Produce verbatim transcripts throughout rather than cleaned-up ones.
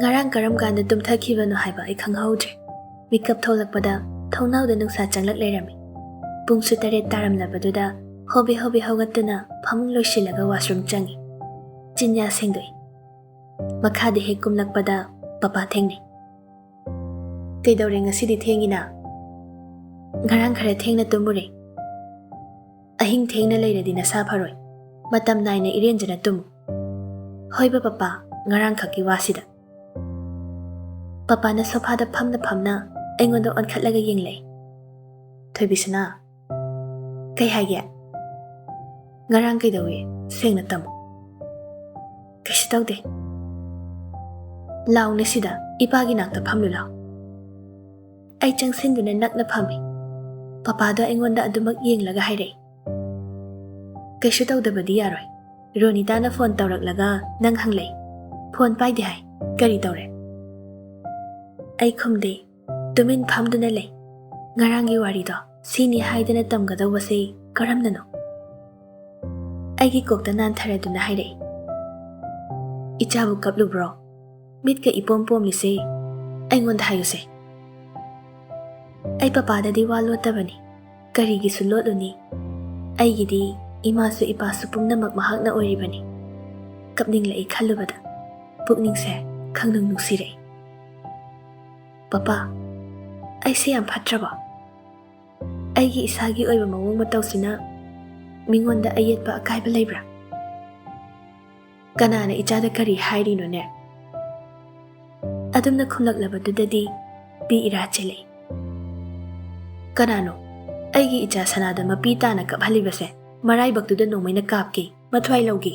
ꯉꯔꯥꯡ ꯀꯔꯝ ꯀꯥꯟꯗ ꯇꯨꯝꯊꯈꯤꯕꯅꯣ ꯍꯥꯏꯕ ꯑꯩ ꯈꯪꯍꯧꯗ꯭ꯔꯦ꯫ ꯃꯤꯀꯞ ꯊꯣꯛꯂꯛꯄꯗ ꯊꯣꯡꯅꯥꯎꯗ ꯅꯨꯡꯁꯥ ꯆꯪꯂꯛ ꯂꯩꯔꯝꯃꯤ꯫ ꯄꯨꯡꯁꯨ ꯇꯔꯦꯠ ꯇꯥꯔꯝꯂꯕꯗꯨꯗ ꯍꯣꯕꯦ ꯍꯣꯕꯦ ꯍꯧꯒꯠꯇꯨꯅ ꯐꯃꯨꯡ ꯂꯣꯏꯁꯤꯜꯂꯒ washroom ꯆꯪꯉꯤ꯫ ꯆꯤꯟꯌꯥ ꯁꯦꯡꯗꯣꯛꯏ꯫ ꯃꯈꯥꯗ ꯍꯦꯛ ꯀꯨꯝꯂꯛꯄꯗ ꯄꯄꯥ ꯊꯦꯡꯅꯩ꯫ "ꯀꯩꯗꯧꯔꯦ ꯉꯁꯤꯗꯤ ꯊꯦꯡꯉꯤꯅ?" "ꯉꯔꯥꯡ ꯈꯔ ꯊꯦꯡꯅ ꯇꯨꯝꯃꯨꯔꯦ꯫" "ꯑꯍꯤꯡ ꯊꯦꯡꯅ ꯂꯩꯔꯗꯤ ꯅꯁꯥ ꯐꯔꯣꯏ꯫ ꯃꯇꯝ ꯅꯥꯏꯅ ꯏꯔꯦꯟꯖꯅ ꯇꯨꯝꯃꯨ꯫" "ꯍꯣꯏꯕ ꯄꯄꯥ, ꯉꯔꯥꯡꯈꯛꯀꯤ ꯋꯥꯁꯤꯗ꯫" ꯄꯄꯥꯅ ꯁꯣꯐꯥꯗ ꯐꯝꯅ ꯐꯝꯅ ꯑꯩꯉꯣꯟꯗ ꯑꯣꯟꯈꯠꯂꯒ ꯌꯦꯡꯂꯛꯏ꯫ "ꯊꯣꯏꯕꯤꯁꯅꯥ, ꯀꯩ ꯍꯥꯏꯒꯦ?" "ꯉꯔꯥꯡ ꯀꯩꯗꯧꯏ? ꯁꯦꯡꯅ ꯇꯝꯃꯨ꯫" "ꯀꯩꯁꯨ ꯇꯧꯗꯦ꯫" "ꯂꯥꯎꯅꯦ ꯁꯤꯗ, ꯏꯄꯥꯒꯤ ꯅꯥꯛꯇ ꯐꯝꯂꯨ ꯂꯥꯎ꯫" ꯑꯩ ꯆꯪꯁꯤꯟꯗꯨꯅ ꯅꯛꯅ ꯐꯝꯃꯤ꯫ ꯄꯄꯥꯗꯣ ꯑꯩꯉꯣꯟꯗ ꯑꯗꯨꯃꯛ ꯌꯦꯡꯂꯒ ꯍꯥꯏꯔꯛꯏ, "ꯀꯩꯁꯨ ꯇꯧꯗꯕꯗꯤ ꯌꯥꯔꯣꯏ꯫ ꯔꯣꯅꯤꯇꯥꯅ phone ꯇꯧꯔꯛꯂꯒ ꯅꯪ ꯍꯪꯂꯛꯏ꯫ Phone ꯄꯥꯏꯗꯦ ꯍꯥꯏ꯫ ꯀꯔꯤ ꯇꯧꯔꯦ?" ꯑꯩ ꯈꯨꯝꯗꯦ꯫ ꯇꯨꯃꯤꯟ ꯐꯝꯗꯨꯅ ꯂꯩ꯫ ꯉꯔꯥꯡꯒꯤ ꯋꯥꯔꯤꯗꯣ ꯁꯤꯅꯤ ꯍꯥꯏꯗꯅ ꯇꯝꯒꯗꯧꯕꯁꯦ ꯀꯔꯝꯅꯅꯣ? ꯑꯩꯒꯤ ꯀꯣꯛꯇ ꯅꯥꯟꯊꯔꯗꯨꯅ ꯍꯥꯏꯔꯛꯏ, "ꯏꯆꯥꯕꯨ ꯀꯞꯂꯨꯕ꯭ꯔꯣ? ꯃꯤꯠꯀ ꯏꯄꯣꯝ ꯄꯣꯝꯂꯤꯁꯦ ꯑꯩꯉꯣꯟꯗ ꯍꯥꯏꯌꯨꯁꯦ꯫" ꯑꯩ ꯄꯄꯥꯗꯗꯤ ꯋꯥ ꯂꯣꯠꯇꯕꯅꯤ, ꯀꯔꯤꯒꯤꯁꯨ ꯂꯣꯠꯂꯨꯅꯤ? ꯑꯩꯒꯤꯗꯤ ꯏꯃꯥꯁꯨ ꯏꯄꯥꯁꯨ ꯄꯨꯝꯅꯃꯛ ꯃꯍꯥꯛꯅ ꯑꯣꯏꯔꯤꯕꯅꯤ꯫ ꯀꯞꯅꯤꯡꯂꯛꯏ ꯈꯜꯂꯨꯕꯗ, ꯄꯨꯛꯅꯤꯡꯁꯦ ꯈꯪꯅꯨꯡ ꯅꯨꯡꯁꯤꯔꯛꯏ꯫ "ꯄꯄꯥ, ꯑꯩꯁꯦ ꯌꯥꯝ ꯐꯠꯇ꯭ꯔꯕꯣ? ꯑꯩꯒꯤ ꯏꯁꯥꯒꯤ ꯑꯣꯏꯕ ꯃꯑꯣꯡ ꯃꯇꯧꯁꯤꯅ ꯃꯤꯉꯣꯟꯗ ꯑꯌꯦꯠꯄ ꯑꯀꯥꯏꯕ ꯂꯩꯕ꯭ꯔꯥ? ꯀꯅꯥꯅ ꯏꯆꯥꯗ ꯀꯔꯤ ꯍꯥꯏꯔꯤꯅꯣꯅꯦ?" ꯑꯗꯨꯝꯅ ꯈꯨꯝꯂꯛꯂꯕꯗꯨꯗꯗꯤ ꯄꯤ ꯏꯔꯥ ꯆꯦꯜꯂꯛꯏ꯫ "ꯀꯅꯥꯅꯣ ꯑꯩꯒꯤ ꯏꯆꯥ ꯁꯅꯥꯗ ꯃꯄꯤ ꯇꯥꯅ ꯀꯞꯍꯜꯂꯤꯕꯁꯦ? ꯃꯔꯥꯏꯕꯛꯇꯨꯗ ꯅꯣꯡꯃꯩꯅ ꯀꯥꯞꯀꯦ, ꯃꯊ꯭ꯋꯥꯏ ꯂꯧꯒꯦ꯫"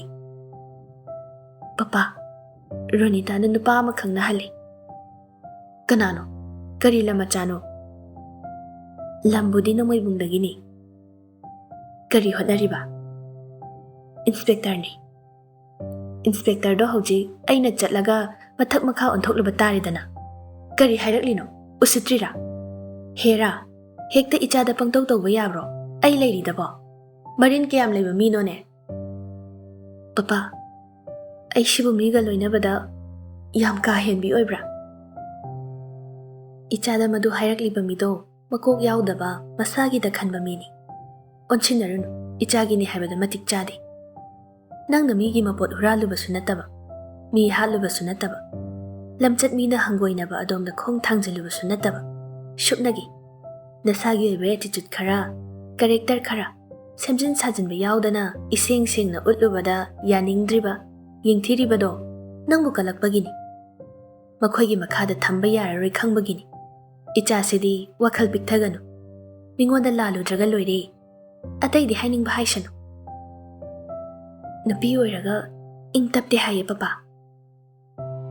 "ꯄꯄꯥ, ꯔꯣꯅꯤꯇꯥꯅ ꯅꯨꯄꯥ ꯑꯃ ꯈꯪꯅꯍꯜꯂꯤ꯫" "ꯀꯅꯥꯅꯣ? ꯀꯔꯤ ꯂꯝ ꯃꯆꯥꯅꯣ?" "ꯂꯝꯕꯨꯗꯤ ꯅꯣꯡꯃꯩꯕꯨꯡꯗꯒꯤꯅꯤ꯫" "ꯀꯔꯤ ꯍꯣꯠꯅꯔꯤꯕ?" "Inspectorꯅꯤ꯫" "Inspectorꯗꯣ ꯍꯧꯖꯤꯛ ꯑꯩꯅ ꯆꯠꯂꯒ ꯃꯊꯛ ꯃꯈꯥ ꯑꯣꯟꯊꯣꯛꯂꯨꯕ ꯇꯥꯔꯦꯗꯅ꯫" "ꯀꯔꯤ ꯍꯥꯏꯔꯛꯂꯤꯅꯣ? ꯎꯁꯤꯠꯇ꯭ꯔꯤꯔꯥ? ꯍꯦꯔꯥ, ꯍꯦꯛꯇ ꯏꯆꯥꯗ ꯄꯪꯇꯧ ꯇꯧꯕ ꯌꯥꯕ꯭ꯔꯣ? ꯑꯩ ꯂꯩꯔꯤꯗꯕꯣ꯫ ꯃꯔꯤꯟ ꯀꯌꯥꯝ ꯂꯩꯕ ꯃꯤꯅꯣꯅꯦ?" "ꯄꯄꯥ, ꯑꯩꯁꯤꯕꯨ ꯃꯤꯒ ꯂꯣꯏꯅꯕꯗ ꯌꯥꯝ ꯀꯥ ꯍꯦꯟꯕꯤ ꯑꯣꯏꯕ꯭ꯔꯥ? ꯏꯆꯥꯗ ꯃꯗꯨ ꯍꯥꯏꯔꯛꯂꯤꯕ ꯃꯤꯗꯣ ꯃꯀꯣꯛ ꯌꯥꯎꯗꯕ, ꯃꯁꯥꯒꯤꯗ ꯈꯟꯕ ꯃꯤꯅꯤ꯫ ꯑꯣꯟꯁꯤꯟꯅꯔꯨꯅꯨ, ꯏꯆꯥꯒꯤꯅꯤ ꯍꯥꯏꯕꯗ ꯃꯇꯤꯛ ꯆꯥꯗꯦ꯫ ꯅꯪꯅ ꯃꯤꯒꯤ ꯃꯄꯣꯠ ꯍꯨꯔꯥꯜꯂꯨꯕꯁꯨ ꯅꯠꯇꯕ, ꯃꯤ ꯍꯥꯠꯂꯨꯕꯁꯨ ꯅꯠꯇꯕ, ꯂꯝꯆꯠ ꯃꯤꯅ ꯍꯪꯒꯣꯏꯅꯕ ꯑꯗꯣꯝꯗ ꯈꯣꯡ ꯊꯥꯡꯖꯤꯜꯂꯨꯕꯁꯨ ꯅꯠꯇꯕ, ꯁꯨꯞꯅꯒꯤ ꯅꯁꯥꯒꯤ ꯑꯣꯏꯕ attitude ꯈꯔ, character ꯈꯔ, ꯁꯦꯝꯖꯤꯟ ꯁꯥꯖꯤꯟꯕ ꯌꯥꯎꯗꯅ ꯏꯁꯦꯡ ꯁꯦꯡꯅ ꯎꯠꯂꯨꯕꯗ ꯌꯥꯅꯤꯡꯗ꯭ꯔꯤꯕ, ꯌꯦꯡꯊꯤꯔꯤꯕꯗꯣ ꯅꯪꯕꯨ ꯀꯜꯂꯛꯄꯒꯤꯅꯤ꯫ ꯃꯈꯣꯏꯒꯤ ꯃꯈꯥꯗ ꯊꯝꯕ ꯌꯥꯔꯔꯣꯏ ꯈꯪꯕꯒꯤꯅꯤ꯫ ꯏꯆꯥꯁꯤꯗꯤ ꯋꯥꯈꯜ ꯄꯤꯛꯊꯒꯅꯨ꯫ ꯃꯤꯉꯣꯟꯗ ꯂꯥꯜꯂꯨꯗ꯭ꯔꯒ ꯂꯣꯏꯔꯦ꯫ ꯑꯇꯩꯗꯤ ꯍꯥꯏꯅꯤꯡꯕ ꯍꯥꯏꯁꯅꯨ꯫ ꯅꯨꯄꯤ ꯑꯣꯏꯔꯒ ꯏꯪ ꯇꯞꯇꯦ ꯍꯥꯏꯌꯦ ꯄꯄꯥ꯫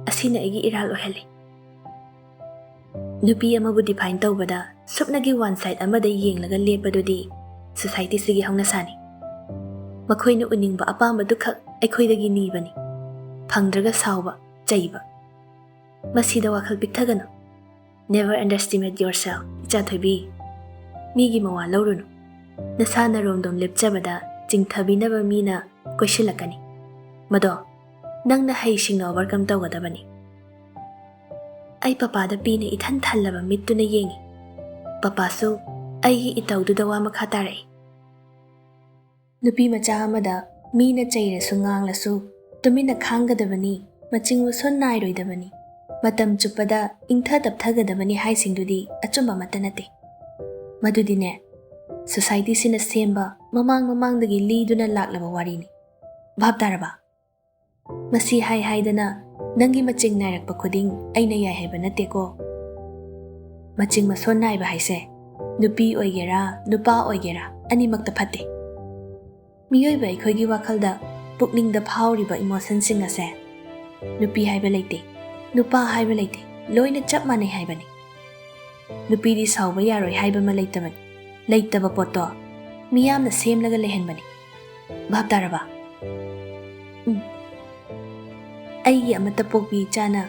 ꯑꯁꯤꯅ ꯑꯩꯒꯤ ꯏꯔꯥꯜ ꯑꯣꯏꯍꯜꯂꯤ꯫ ꯅꯨꯄꯤ ꯑꯃꯕꯨ define ꯇꯧꯕꯗ ꯁꯨꯞꯅꯒꯤ one side ꯑꯃꯗ ꯌꯦꯡꯂꯒ ꯂꯦꯞꯄꯗꯨꯗꯤ societyꯁꯤꯒꯤ ꯍꯧꯅꯁꯥꯅꯤ꯫ ꯃꯈꯣꯏꯅ ꯎꯅꯤꯡꯕ ꯑꯄꯥꯝꯕꯗꯨꯈꯛ ꯑꯩꯈꯣꯏꯗꯒꯤ ꯅꯤꯕꯅꯤ꯫ ꯐꯪꯗ꯭ꯔꯒ ꯁꯥꯎꯕ, ꯆꯩꯕ꯫ ꯃꯁꯤꯗ ꯋꯥꯈꯜ ꯄꯤꯛꯊꯒꯅꯨ꯫ Never underestimate yourself, ꯏꯆꯥ ꯊꯣꯏꯕꯤ꯫ ꯃꯤꯒꯤ ꯃꯋꯥ ꯂꯧꯔꯨꯅꯨ꯫ ꯅꯁꯥ ꯅꯔꯣꯝꯗꯣꯝ ꯂꯦꯞꯆꯕꯗ ꯆꯤꯡꯊꯕꯤꯅꯕ ꯃꯤꯅ ꯀꯣꯏꯁꯤꯜꯂꯛꯀꯅꯤ꯫ ꯃꯗꯣ ꯅꯪꯅ ꯍꯩꯁꯤꯡꯅ overcome ꯇꯧꯒꯗꯕꯅꯤ꯫ ꯑꯩ ꯄꯄꯥꯗ ꯄꯤꯅ ꯏꯊꯟ ꯊꯜꯂꯕ ꯃꯤꯠꯇꯨꯅ ꯌꯦꯡꯉꯤ꯫ ꯄꯄꯥꯁꯨ ꯑꯩꯒꯤ ꯏꯇꯧꯗꯨꯗ ꯋꯥ ꯃꯈꯥ ꯇꯥꯔꯛꯏ꯫ ꯅꯨꯄꯤ ꯃꯆꯥ ꯑꯃꯗ ꯃꯤꯅ ꯆꯩꯔꯁꯨ ꯉꯥꯡꯂꯁꯨ ꯇꯨꯃꯤꯟꯅ ꯈꯥꯡꯒꯗꯕꯅꯤ, ꯃꯆꯤꯡ ꯃꯁꯣꯟ ꯅꯥꯏꯔꯣꯏꯗꯕꯅꯤ, ꯃꯇꯝ ꯆꯨꯞꯄꯗ ꯏꯪꯊ ꯇꯞꯊꯒꯗꯕꯅꯤ ꯍꯥꯏꯁꯤꯡꯗꯨꯗꯤ ꯑꯆꯨꯝꯕ ꯑꯃꯠꯇ ꯅꯠꯇꯦ꯫ ꯃꯗꯨꯗꯤꯅꯦ, societyꯁꯤꯅ ꯁꯦꯝꯕ ꯃꯃꯥꯡ ꯃꯃꯥꯡꯗꯒꯤ ꯂꯤꯗꯨꯅ ꯂꯥꯛꯂꯕ ꯋꯥꯔꯤꯅꯤ꯫ ꯚꯥꯞ ꯇꯥꯔꯕ? ꯃꯁꯤ ꯍꯥꯏ ꯍꯥꯏꯗꯅ ꯅꯪꯒꯤ ꯃꯆꯤꯡ ꯅꯥꯏꯔꯛꯄ ꯈꯨꯗꯤꯡ ꯑꯩꯅ ꯌꯥꯏ ꯍꯥꯏꯕ ꯅꯠꯇꯦꯀꯣ꯫ ꯃꯆꯤꯡ ꯃꯁꯣꯟ ꯅꯥꯏꯕ ꯍꯥꯏꯁꯦ ꯅꯨꯄꯤ ꯑꯣꯏꯒꯦꯔꯥ, ꯅꯨꯄꯥ ꯑꯣꯏꯒꯦꯔꯥ, ꯑꯅꯤꯃꯛꯇ ꯐꯠꯇꯦ꯫ ꯃꯤꯑꯣꯏꯕ ꯑꯩꯈꯣꯏꯒꯤ ꯋꯥꯈꯜꯗ, ꯄꯨꯛꯅꯤꯡꯗ ꯐꯥꯎꯔꯤꯕ emotionꯁꯤꯡ ꯑꯁꯦ ꯅꯨꯄꯤ ꯍꯥꯏꯕ ꯂꯩꯇꯦ, ꯅꯨꯄꯥ ꯍꯥꯏꯕ ꯂꯩꯇꯦ, ꯂꯣꯏꯅ ꯆꯞ ꯃꯥꯟꯅꯩ ꯍꯥꯏꯕꯅꯤ꯫ ꯅꯨꯄꯤꯗꯤ ꯁꯥꯎꯕ ꯌꯥꯔꯣꯏ ꯍꯥꯏꯕ ꯑꯃ ꯂꯩꯇꯕꯅꯤ꯫ ꯂꯩꯇꯕ ꯄꯣꯠꯇꯣ ꯃꯤꯌꯥꯝꯅ ꯁꯦꯝꯂꯒ ꯂꯩꯍꯟꯕꯅꯤ꯫ ꯚꯥꯞ ꯇꯥꯔꯕ? ꯎꯝ꯫ ꯑꯩꯒꯤ ꯑꯃꯠꯇ ꯄꯣꯛꯄꯤ ꯏꯆꯥꯅ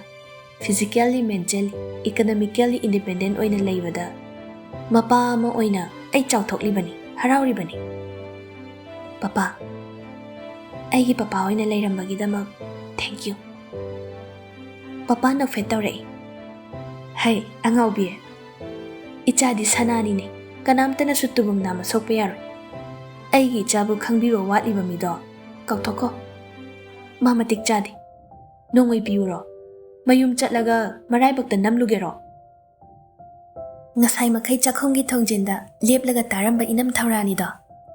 physically, mentally, economically independent ꯑꯣꯏꯅ ꯂꯩꯕꯗ ꯃꯄꯥ ꯑꯃ ꯑꯣꯏꯅ ꯑꯩ ꯆꯥꯎꯊꯣꯛꯂꯤꯕꯅꯤ, ꯍꯔꯥꯎꯔꯤꯕꯅꯤ꯫ ꯄꯄꯥ, ꯑꯩꯒꯤ ꯄꯄꯥ ꯑꯣꯏꯅ ꯂꯩꯔꯝꯕꯒꯤꯗꯃꯛ thank you꯫ ꯄꯄꯥ ꯅꯣꯛꯐꯦꯠ ꯇꯧꯔꯛꯏ꯫ "ꯍꯩ, ꯑꯉꯥꯎꯕꯤ, ꯏꯆꯥꯗꯤ ꯁꯅꯥꯅꯤꯅꯦ, ꯀꯅꯥꯝꯇꯅꯁꯨ ꯇꯨꯕꯝ ꯅꯥꯝꯃ ꯁꯣꯛꯄ ꯌꯥꯔꯣꯏ꯫ ꯑꯩꯒꯤ ꯏꯆꯥꯕꯨ ꯈꯪꯕꯤꯕ ꯋꯥꯠꯂꯤꯕ ꯃꯤꯗꯣ ꯀꯥꯎꯊꯣꯛꯈꯣ꯫ ꯃꯥ ꯃꯇꯤꯛ ꯆꯥꯗꯦ꯫ ꯅꯣꯡꯃꯩ ꯄꯤꯌꯨꯔꯣ? ꯃꯌꯨꯝ ꯆꯠꯂꯒ ꯃꯔꯥꯏꯕꯛꯇ ꯅꯝꯂꯨꯒꯦꯔꯣ?" ꯉꯁꯥꯏ ꯃꯈꯩ ꯆꯥꯛꯈꯨꯝꯒꯤ ꯊꯣꯡꯖꯤꯟꯗ ꯂꯦꯞꯂꯒ ꯇꯥꯔꯝꯕ ꯏꯅꯝ ꯊꯧꯔꯥꯅꯤꯗꯣ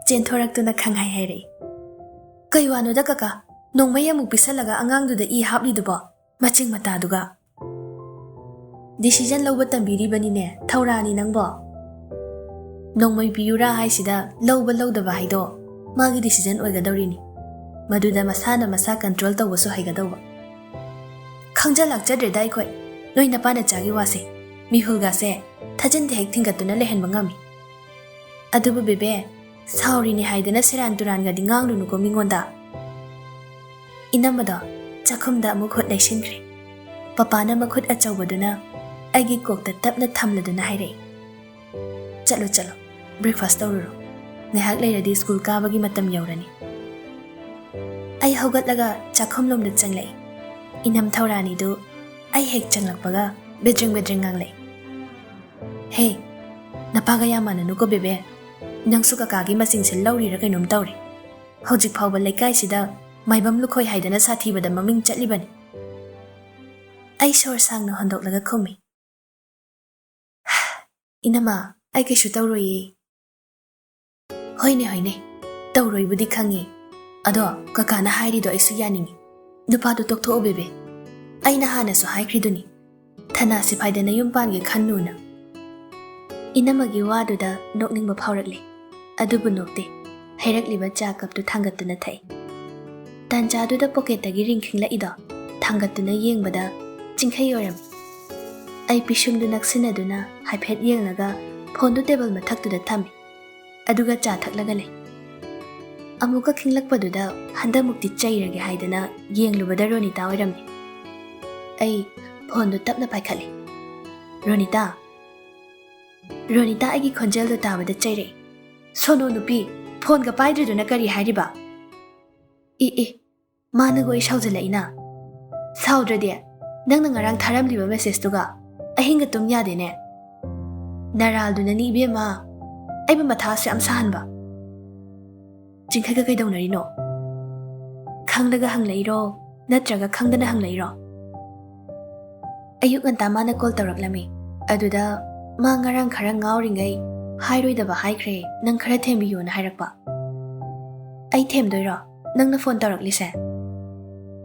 ꯆꯦꯟꯊꯣꯔꯛꯇꯨꯅ ꯈꯪꯍꯥꯏ ꯍꯥꯏꯔꯛꯏ꯫ "ꯀꯩ ꯋꯥꯅꯣꯗ ꯀꯀꯥ, ꯅꯣꯡꯃꯩ ꯑꯃꯨꯛ ꯄꯤꯁꯜꯂꯒ ꯑꯉꯥꯡꯗꯨꯗ ꯏ ꯍꯥꯞꯂꯤꯗꯨꯕꯣ? ꯃꯆꯤꯡ ꯃꯇꯥꯗꯨꯒ!" "ꯗꯤꯁꯤꯖꯟ ꯂꯧꯕ ꯇꯝꯕꯤꯔꯤꯕꯅꯤꯅꯦ ꯊꯧꯔꯥꯅꯤ ꯅꯪꯕꯣ꯫ ꯅꯣꯡꯃꯩ ꯄꯤꯌꯨꯔꯥ ꯍꯥꯏꯁꯤꯗ ꯂꯧꯕ ꯂꯧꯗꯕ ꯍꯥꯏꯗꯣ ꯃꯥꯒꯤ ꯗꯤꯁꯤꯖꯟ ꯑꯣꯏꯒꯗꯧꯔꯤꯅꯤ꯫ ꯃꯗꯨꯗ ꯃꯁꯥꯅ ꯃꯁꯥ ꯀꯟꯇ꯭ꯔꯣꯜ ꯇꯧꯕꯁꯨ ꯍꯩꯒꯗꯧꯕ꯫ ꯈꯪꯖ ꯂꯥꯛꯆꯗ꯭ꯔꯦꯗ ꯑꯩꯈꯣꯏ, ꯅꯣꯏ ꯅꯄꯥ ꯅꯆꯥꯒꯤ ꯋꯥꯁꯦ꯫ ꯃꯤꯍꯨꯜꯒꯥꯁꯦ ꯊꯥꯖꯤꯟꯗ ꯍꯦꯛ ꯊꯤꯡꯒꯠꯇꯨꯅ ꯂꯩꯍꯟꯕ ꯉꯝꯃꯤ꯫ ꯑꯗꯨꯕꯨ ꯕꯦꯕꯦ, ꯁꯥꯎꯔꯤꯅꯤ ꯍꯥꯏꯗꯅ ꯁꯦꯔꯥꯟ ꯇꯨꯔꯥꯟꯒꯗꯤ ꯉꯥꯡꯂꯨꯅꯨꯀꯣ ꯃꯤꯉꯣꯟꯗ꯫" ꯏꯅꯝꯃꯗꯣ ꯆꯥꯛꯈꯨꯝꯗ ꯑꯃꯨꯛ ꯈꯨꯠ ꯂꯩꯁꯤꯟꯈ꯭ꯔꯦ꯫ ꯄꯄꯥꯅ ꯃꯈꯨꯠ ꯑꯆꯧꯕꯗꯨꯅ ꯑꯩꯒꯤ ꯀꯣꯛꯇ ꯇꯞꯅ ꯊꯝꯂꯗꯨꯅ ꯍꯥꯏꯔꯛꯏ, "ꯆꯠꯂꯣ, ꯆꯠꯂꯣ, ꯕ꯭ꯔꯦꯛꯐꯥꯁ ꯇꯧꯔꯨꯔꯣ꯫ ꯉꯥꯏꯍꯥꯛ ꯂꯩꯔꯗꯤ ꯁ꯭ꯀꯨꯜ ꯀꯥꯕꯒꯤ ꯃꯇꯝ ꯌꯧꯔꯅꯤ꯫" ꯑꯩ ꯍꯧꯒꯠꯂꯒ ꯆꯥꯛꯈꯨꯝꯂꯣꯝꯗ ꯆꯪꯂꯛꯏ꯫ ꯏꯅꯝ ꯊꯧꯔꯥꯅꯤꯗꯨ ꯑꯩ ꯍꯦꯛ ꯆꯪꯂꯛꯄꯒ ꯕꯦꯗ꯭ꯔꯤꯡ ꯕꯦꯗ꯭ꯔꯤꯡ ꯉꯥꯡꯂꯛꯏ꯫ "ꯍꯦ, ꯅꯄꯥꯒ ꯌꯥꯝ ꯃꯥꯟꯅꯅꯨꯀꯣ ꯕꯦꯕꯦ꯫ ꯅꯪꯁꯨ ꯀꯀꯥꯒꯤ ꯃꯆꯤꯡꯁꯦ ꯂꯧꯔꯤꯔ ꯀꯩꯅꯣꯝ ꯇꯧꯔꯦ꯫ ꯍꯧꯖꯤꯛ ꯐꯥꯎꯕ ꯂꯩꯀꯥꯏꯁꯤꯗ ꯃꯥꯏꯕꯝ ꯂꯨꯈꯣꯏ ꯍꯥꯏꯗꯅ ꯁꯥꯊꯤꯕꯗ ꯃꯃꯤꯡ ꯆꯠꯂꯤꯕꯅꯤ꯫" ꯑꯩ ꯁꯣꯔ ꯁꯥꯡꯅ ꯍꯣꯟꯗꯣꯛꯂꯒ ꯈꯨꯝꯃꯤ, "ꯏꯅꯝꯃ, ꯑꯩ ꯀꯩꯁꯨ ꯇꯧꯔꯣꯏꯌꯦ꯫" "ꯍꯣꯏꯅꯦ, ꯍꯣꯏꯅꯦ, ꯇꯧꯔꯣꯏꯕꯨꯗꯤ ꯈꯪꯉꯦ꯫ ꯑꯗꯣ ꯀꯀꯥꯅ ꯍꯥꯏꯔꯤꯗꯣ ꯑꯩꯁꯨ ꯌꯥꯅꯤꯡꯉꯤ꯫ ꯅꯨꯄꯥꯗꯣ ꯇꯣꯛꯊꯣꯛꯑꯣ ꯕꯦꯕꯦ꯫ ꯑꯩꯅ ꯍꯥꯟꯅꯁꯨ ꯍꯥꯏꯈ꯭ꯔꯤꯗꯨꯅꯤ, ꯊꯅꯥ ꯁꯤꯐꯥꯏꯗ ꯅꯌꯨꯝ ꯄꯥꯟꯒꯦ ꯈꯟꯅꯨꯅ꯫" ꯏꯅꯝꯃꯒꯤ ꯋꯥꯗꯨꯗ ꯅꯣꯛꯅꯤꯡꯕ ꯐꯥꯎꯔꯛꯂꯦ꯫ ꯑꯗꯨꯕꯨ ꯅꯣꯛꯇꯦ꯫ ꯍꯩꯔꯛꯂꯤꯕ ꯆꯥ ꯀꯞꯇꯨ ꯊꯥꯡꯒꯠꯇꯨꯅ ꯊꯛꯏ꯫ ꯇꯥꯟꯖꯥꯗꯨꯗ ꯄꯣꯀꯦꯠꯇꯒꯤ ꯔꯤꯡ ꯈꯤꯡꯂꯛꯏꯗꯣ ꯊꯥꯡꯒꯠꯇꯨꯅ ꯌꯦꯡꯕꯗ ꯆꯤꯡꯈꯩ ꯑꯣꯏꯔꯝꯃꯤ꯫ ꯑꯩ ꯄꯤꯁꯨꯝꯗꯨ ꯅꯛꯁꯤꯟꯅꯗꯨꯅ ꯍꯥꯏꯐꯦꯠ ꯌꯦꯡꯂꯒ ꯐꯣꯟꯗꯨ ꯇꯦꯕꯜ ꯃꯊꯛꯇꯨꯗ ꯊꯝꯃꯤ꯫ ꯑꯗꯨꯒ ꯆꯥ ꯊꯛꯂꯒ ꯂꯩ꯫ ꯑꯃꯨꯛꯀ ꯈꯤꯡꯂꯛꯄꯗꯨꯗ ꯍꯟꯗꯛꯃꯨꯛꯇꯤ ꯆꯩꯔꯒꯦ ꯍꯥꯏꯗꯅ ꯌꯦꯡꯂꯨꯕꯗ ꯔꯣꯅꯤꯇꯥ ꯑꯣꯏꯔꯝꯃꯤ꯫ ꯑꯩ ꯐꯣꯟꯗꯨ ꯇꯞꯅ ꯄꯥꯏꯈꯠꯂꯤ꯫ "ꯔꯣꯅꯤꯇꯥ, ꯔꯣꯅꯤꯇꯥ, ꯑꯩꯒꯤ ꯈꯣꯟꯖꯦꯜꯗꯣ ꯇꯥꯕꯗ ꯆꯩꯔꯛꯏ꯫ ꯁꯣꯅꯣ ꯅꯨꯄꯤ, ꯐꯣꯟꯒ ꯄꯥꯏꯗ꯭ꯔꯤꯗꯨꯅ ꯀꯔꯤ ꯍꯥꯏꯔꯤꯕ?" "ꯏ ꯏ, ꯃꯥꯅꯒ ꯑꯩ ꯁꯥꯎꯖꯜꯂꯛꯏꯅ?" "ꯁꯥꯎꯗ꯭ꯔꯗꯤ? ꯅꯪꯅ ꯉꯔꯥꯡ ꯊꯥꯔꯝꯂꯤꯕ ꯃꯦꯁꯦꯖꯇꯨꯒ ꯑꯍꯤꯡꯒ ꯇꯨꯝ ꯌꯥꯗꯦꯅꯦ꯫ ꯅꯔꯥꯜꯗꯨꯅꯅꯤ ꯏꯕꯦꯝꯃ, ꯑꯩꯕꯨ ꯃꯊꯥꯁꯨ ꯌꯥꯝ ꯁꯥꯍꯟꯕ꯫ ꯆꯤꯡꯈꯠꯀ ꯀꯩꯗꯧꯅꯔꯤꯅꯣ? ꯈꯪꯂꯒ ꯍꯪꯂꯛꯏꯔꯣ, ꯅꯠꯇ꯭ꯔꯒ ꯈꯪꯗꯅ ꯍꯪꯂꯛꯏꯔꯣ? ꯑꯌꯨꯛ ꯉꯟꯇꯥ ꯃꯥꯅ ꯀꯣꯜ ꯇꯧꯔꯛꯂꯝꯃꯤ꯫ ꯑꯗꯨꯗ ꯃꯥ ꯉꯔꯥꯡ ꯈꯔ ꯉꯥꯎꯔꯤꯉꯩ ꯍꯥꯏꯔꯣꯏꯗꯕ ꯍꯥꯏꯈ꯭ꯔꯦ, ꯅꯪ ꯈꯔ ꯊꯦꯝꯕꯤꯌꯣꯅ ꯍꯥꯏꯔꯛꯄ꯫ ꯑꯩ ꯊꯦꯝꯗꯣꯏꯔꯣ? ꯅꯪꯅ ꯐꯣꯟ ꯇꯧꯔꯛꯂꯤꯁꯦ?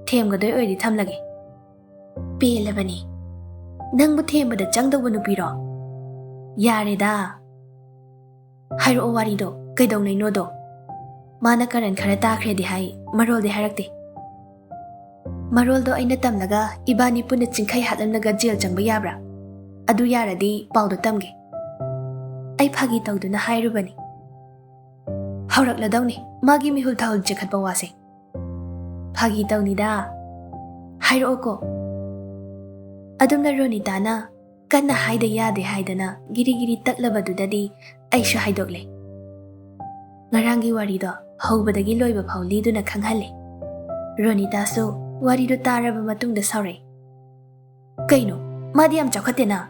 ꯊꯦꯝꯒꯗꯣꯏ ꯑꯣꯏꯔꯗꯤ ꯊꯝꯂꯒꯦ꯫ ꯄꯦꯜꯂꯕꯅꯤ꯫ ꯅꯪꯕꯨ ꯊꯦꯝꯕꯗ ꯆꯪꯗꯧꯕ ꯅꯨꯄꯤꯔꯣ? ꯌꯥꯔꯦꯗ꯫ ꯍꯥꯏꯔꯛꯑꯣ ꯋꯥꯔꯤꯗꯣ, ꯀꯩꯗꯧꯅꯩꯅꯣꯗꯣ? ꯃꯥꯅ ꯀꯔꯟ ꯈꯔ ꯇꯥꯈ꯭ꯔꯦꯗꯤ ꯍꯥꯏ, ꯃꯔꯣꯜꯗꯤ ꯍꯥꯏꯔꯛꯇꯦ꯫ ꯃꯔꯣꯜꯗꯣ ꯑꯩꯅ ꯇꯝꯂꯒ ꯏꯕꯥꯅꯤ ꯄꯨꯟꯅ ꯆꯤꯡꯈꯩ ꯍꯥꯠꯂꯝꯂꯒ ꯖꯦꯜ ꯆꯪꯕ ꯌꯥꯕ꯭ꯔꯥ? ꯑꯗꯨ ꯌꯥꯔꯗꯤ ꯄꯥꯎꯗꯣ ꯇꯝꯒꯦ꯫ ꯑꯩ ꯐꯥꯒꯤ ꯇꯧꯗꯨꯅ ꯍꯥꯏꯔꯨꯕꯅꯤ꯫ ꯍꯧꯔꯛꯂꯗꯧꯅꯤ ꯃꯥꯒꯤ ꯃꯤꯍꯨꯜ ꯊꯥꯍꯨꯜ ꯆꯦꯈꯠꯄ ꯋꯥꯁꯦ꯫ ꯐꯥꯒꯤ ꯇꯧꯅꯤꯗ꯫ ꯍꯥꯏꯔꯛꯑꯣꯀꯣ꯫ ꯑꯗꯨꯝꯅ ꯔꯣꯅꯤꯇꯥꯅ ꯀꯟꯅ ꯍꯥꯏꯗ ꯌꯥꯗꯦ ꯍꯥꯏꯗꯅ ꯒꯤꯔꯤ ꯒꯤꯔꯤ ꯇꯛꯂꯕꯗꯨꯗꯗꯤ ꯑꯩꯁꯨ ꯍꯥꯏꯗꯣꯛꯂꯦ꯫ ꯉꯔꯥꯡꯒꯤ ꯋꯥꯔꯤꯗꯣ ꯍꯧꯕꯗꯒꯤ ꯂꯣꯏꯕ ꯐꯥꯎ ꯂꯤꯗꯨꯅ ꯈꯪꯍꯜꯂꯦ꯫ ꯔꯣꯅꯤꯇꯥꯁꯨ ꯋꯥꯔꯤꯗꯨ ꯇꯥꯔꯕ ꯃꯇꯨꯡꯗ ꯁꯥꯎꯔꯛꯏ꯫ "ꯀꯩꯅꯣ? ꯃꯥꯗꯤ ꯌꯥꯝ ꯆꯥꯎꯈꯠꯇꯦꯅ꯫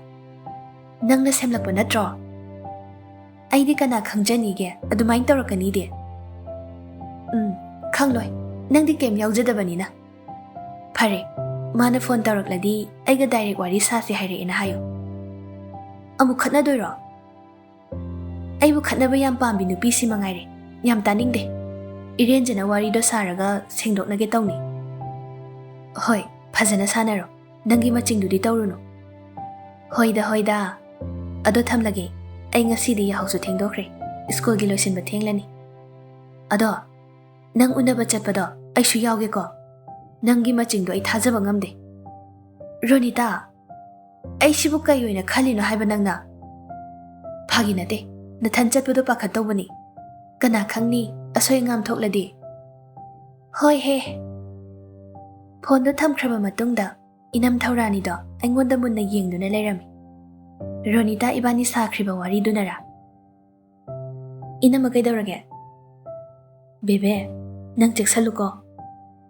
ꯅꯪꯅ ꯁꯦꯝꯂꯛꯄ ꯅꯠꯇ꯭ꯔꯣ?" "ꯑꯩꯗꯤ ꯀꯅꯥ ꯈꯪꯖꯅꯤꯒꯦ ꯑꯗꯨꯃꯥꯏꯅ ꯇꯧꯔꯛꯀꯅꯤꯗꯤ?" "ꯎꯝ, ꯈꯪꯂꯣꯏ, ꯅꯪꯗꯤ ꯀꯩꯝ ꯌꯥꯎꯖꯗꯕꯅꯤꯅ꯫ ꯐꯔꯦ, ꯃꯥꯅ ꯐꯣꯟ ꯇꯧꯔꯛꯂꯗꯤ ꯑꯩꯒ ꯗꯥꯏꯔꯦꯛ ꯋꯥꯔꯤ ꯁꯥꯁꯦ ꯍꯥꯏꯔꯛꯑꯦꯅ ꯍꯥꯏꯌꯨ꯫ ꯑꯃꯨꯛ ꯈꯠꯅꯗꯣꯏꯔꯣ? ꯑꯩꯕꯨ ꯈꯠꯅꯕ ꯌꯥꯝ ꯄꯥꯝꯕꯤ ꯅꯨꯄꯤꯁꯤ ꯃꯉꯥꯏꯔꯦ꯫ ꯌꯥꯝ ꯇꯥꯅꯤꯡꯗꯦ꯫ ꯏꯔꯦꯟꯖꯅ ꯋꯥꯔꯤꯗꯣ ꯁꯥꯔꯒ ꯁꯦꯡꯗꯣꯛꯅꯒꯦ ꯇꯧꯅꯤ꯫" "ꯍꯣꯏ, ꯐꯖꯅ ꯁꯥꯟꯅꯔꯣ꯫ ꯅꯪꯒꯤ ꯃꯆꯤꯡꯗꯨꯗꯤ ꯇꯧꯔꯨꯅꯨ꯫" "ꯍꯣꯏꯗ, ꯍꯣꯏꯗ꯫ ꯑꯗꯣ ꯊꯝꯂꯒꯦ꯫ ꯑꯩ ꯉꯁꯤꯗꯤ ꯌꯥꯍꯧꯁꯨ ꯊꯦꯡꯗꯣꯛꯈ꯭ꯔꯦ꯫ ꯁ꯭ꯀꯨꯜꯒꯤ ꯂꯣꯏꯁꯤꯟꯕ ꯊꯦꯡꯂꯅꯤ꯫ ꯑꯗꯣ ꯅꯪ ꯎꯅꯕ ꯆꯠꯄꯗꯣ ꯑꯩꯁꯨ ꯌꯥꯎꯒꯦꯀꯣ꯫ ꯅꯪꯒꯤ ꯃꯆꯤꯡꯗꯣ ꯑꯩ ꯊꯥꯖꯕ ꯉꯝꯗꯦ꯫" "ꯔꯣꯅꯤꯇꯥ, ꯑꯩꯁꯤꯕꯨ ꯀꯩ ꯑꯣꯏꯅ ꯈꯜꯂꯤꯅꯣ ꯍꯥꯏꯕ ꯅꯪꯅ?" "ꯐꯥꯒꯤ ꯅꯠꯇꯦ, ꯅꯊꯟ ꯆꯠꯄꯗꯣ ꯄꯥꯈꯠꯇꯧꯕꯅꯤ꯫ ꯀꯅꯥ ꯈꯪꯅꯤ, ꯑꯁꯣꯏ ꯑꯉꯥꯝ ꯊꯣꯛꯂꯗꯤ꯫" "ꯍꯣꯏ ꯍꯦ꯫" ꯐꯣꯟꯗꯣ ꯊꯝꯈ꯭ꯔꯕ ꯃꯇꯨꯡꯗ ꯏꯅꯝ ꯊꯧꯔꯥꯅꯤꯗꯣ ꯑꯩꯉꯣꯟꯗ ꯃꯨꯟꯅ ꯌꯦꯡꯗꯨꯅ ꯂꯩꯔꯝꯃꯤ꯫ "ꯔꯣꯅꯤꯇꯥ ꯏꯕꯥꯅꯤ ꯁꯥꯈ꯭ꯔꯤꯕ ꯋꯥꯔꯤꯗꯨꯅꯔꯥ?" "ꯏꯅꯝꯃ, ꯀꯩꯗꯧꯔꯒꯦ?" "ꯕꯦꯕꯦ, ꯅꯪ ꯆꯦꯛꯁꯜꯂꯨꯀꯣ꯫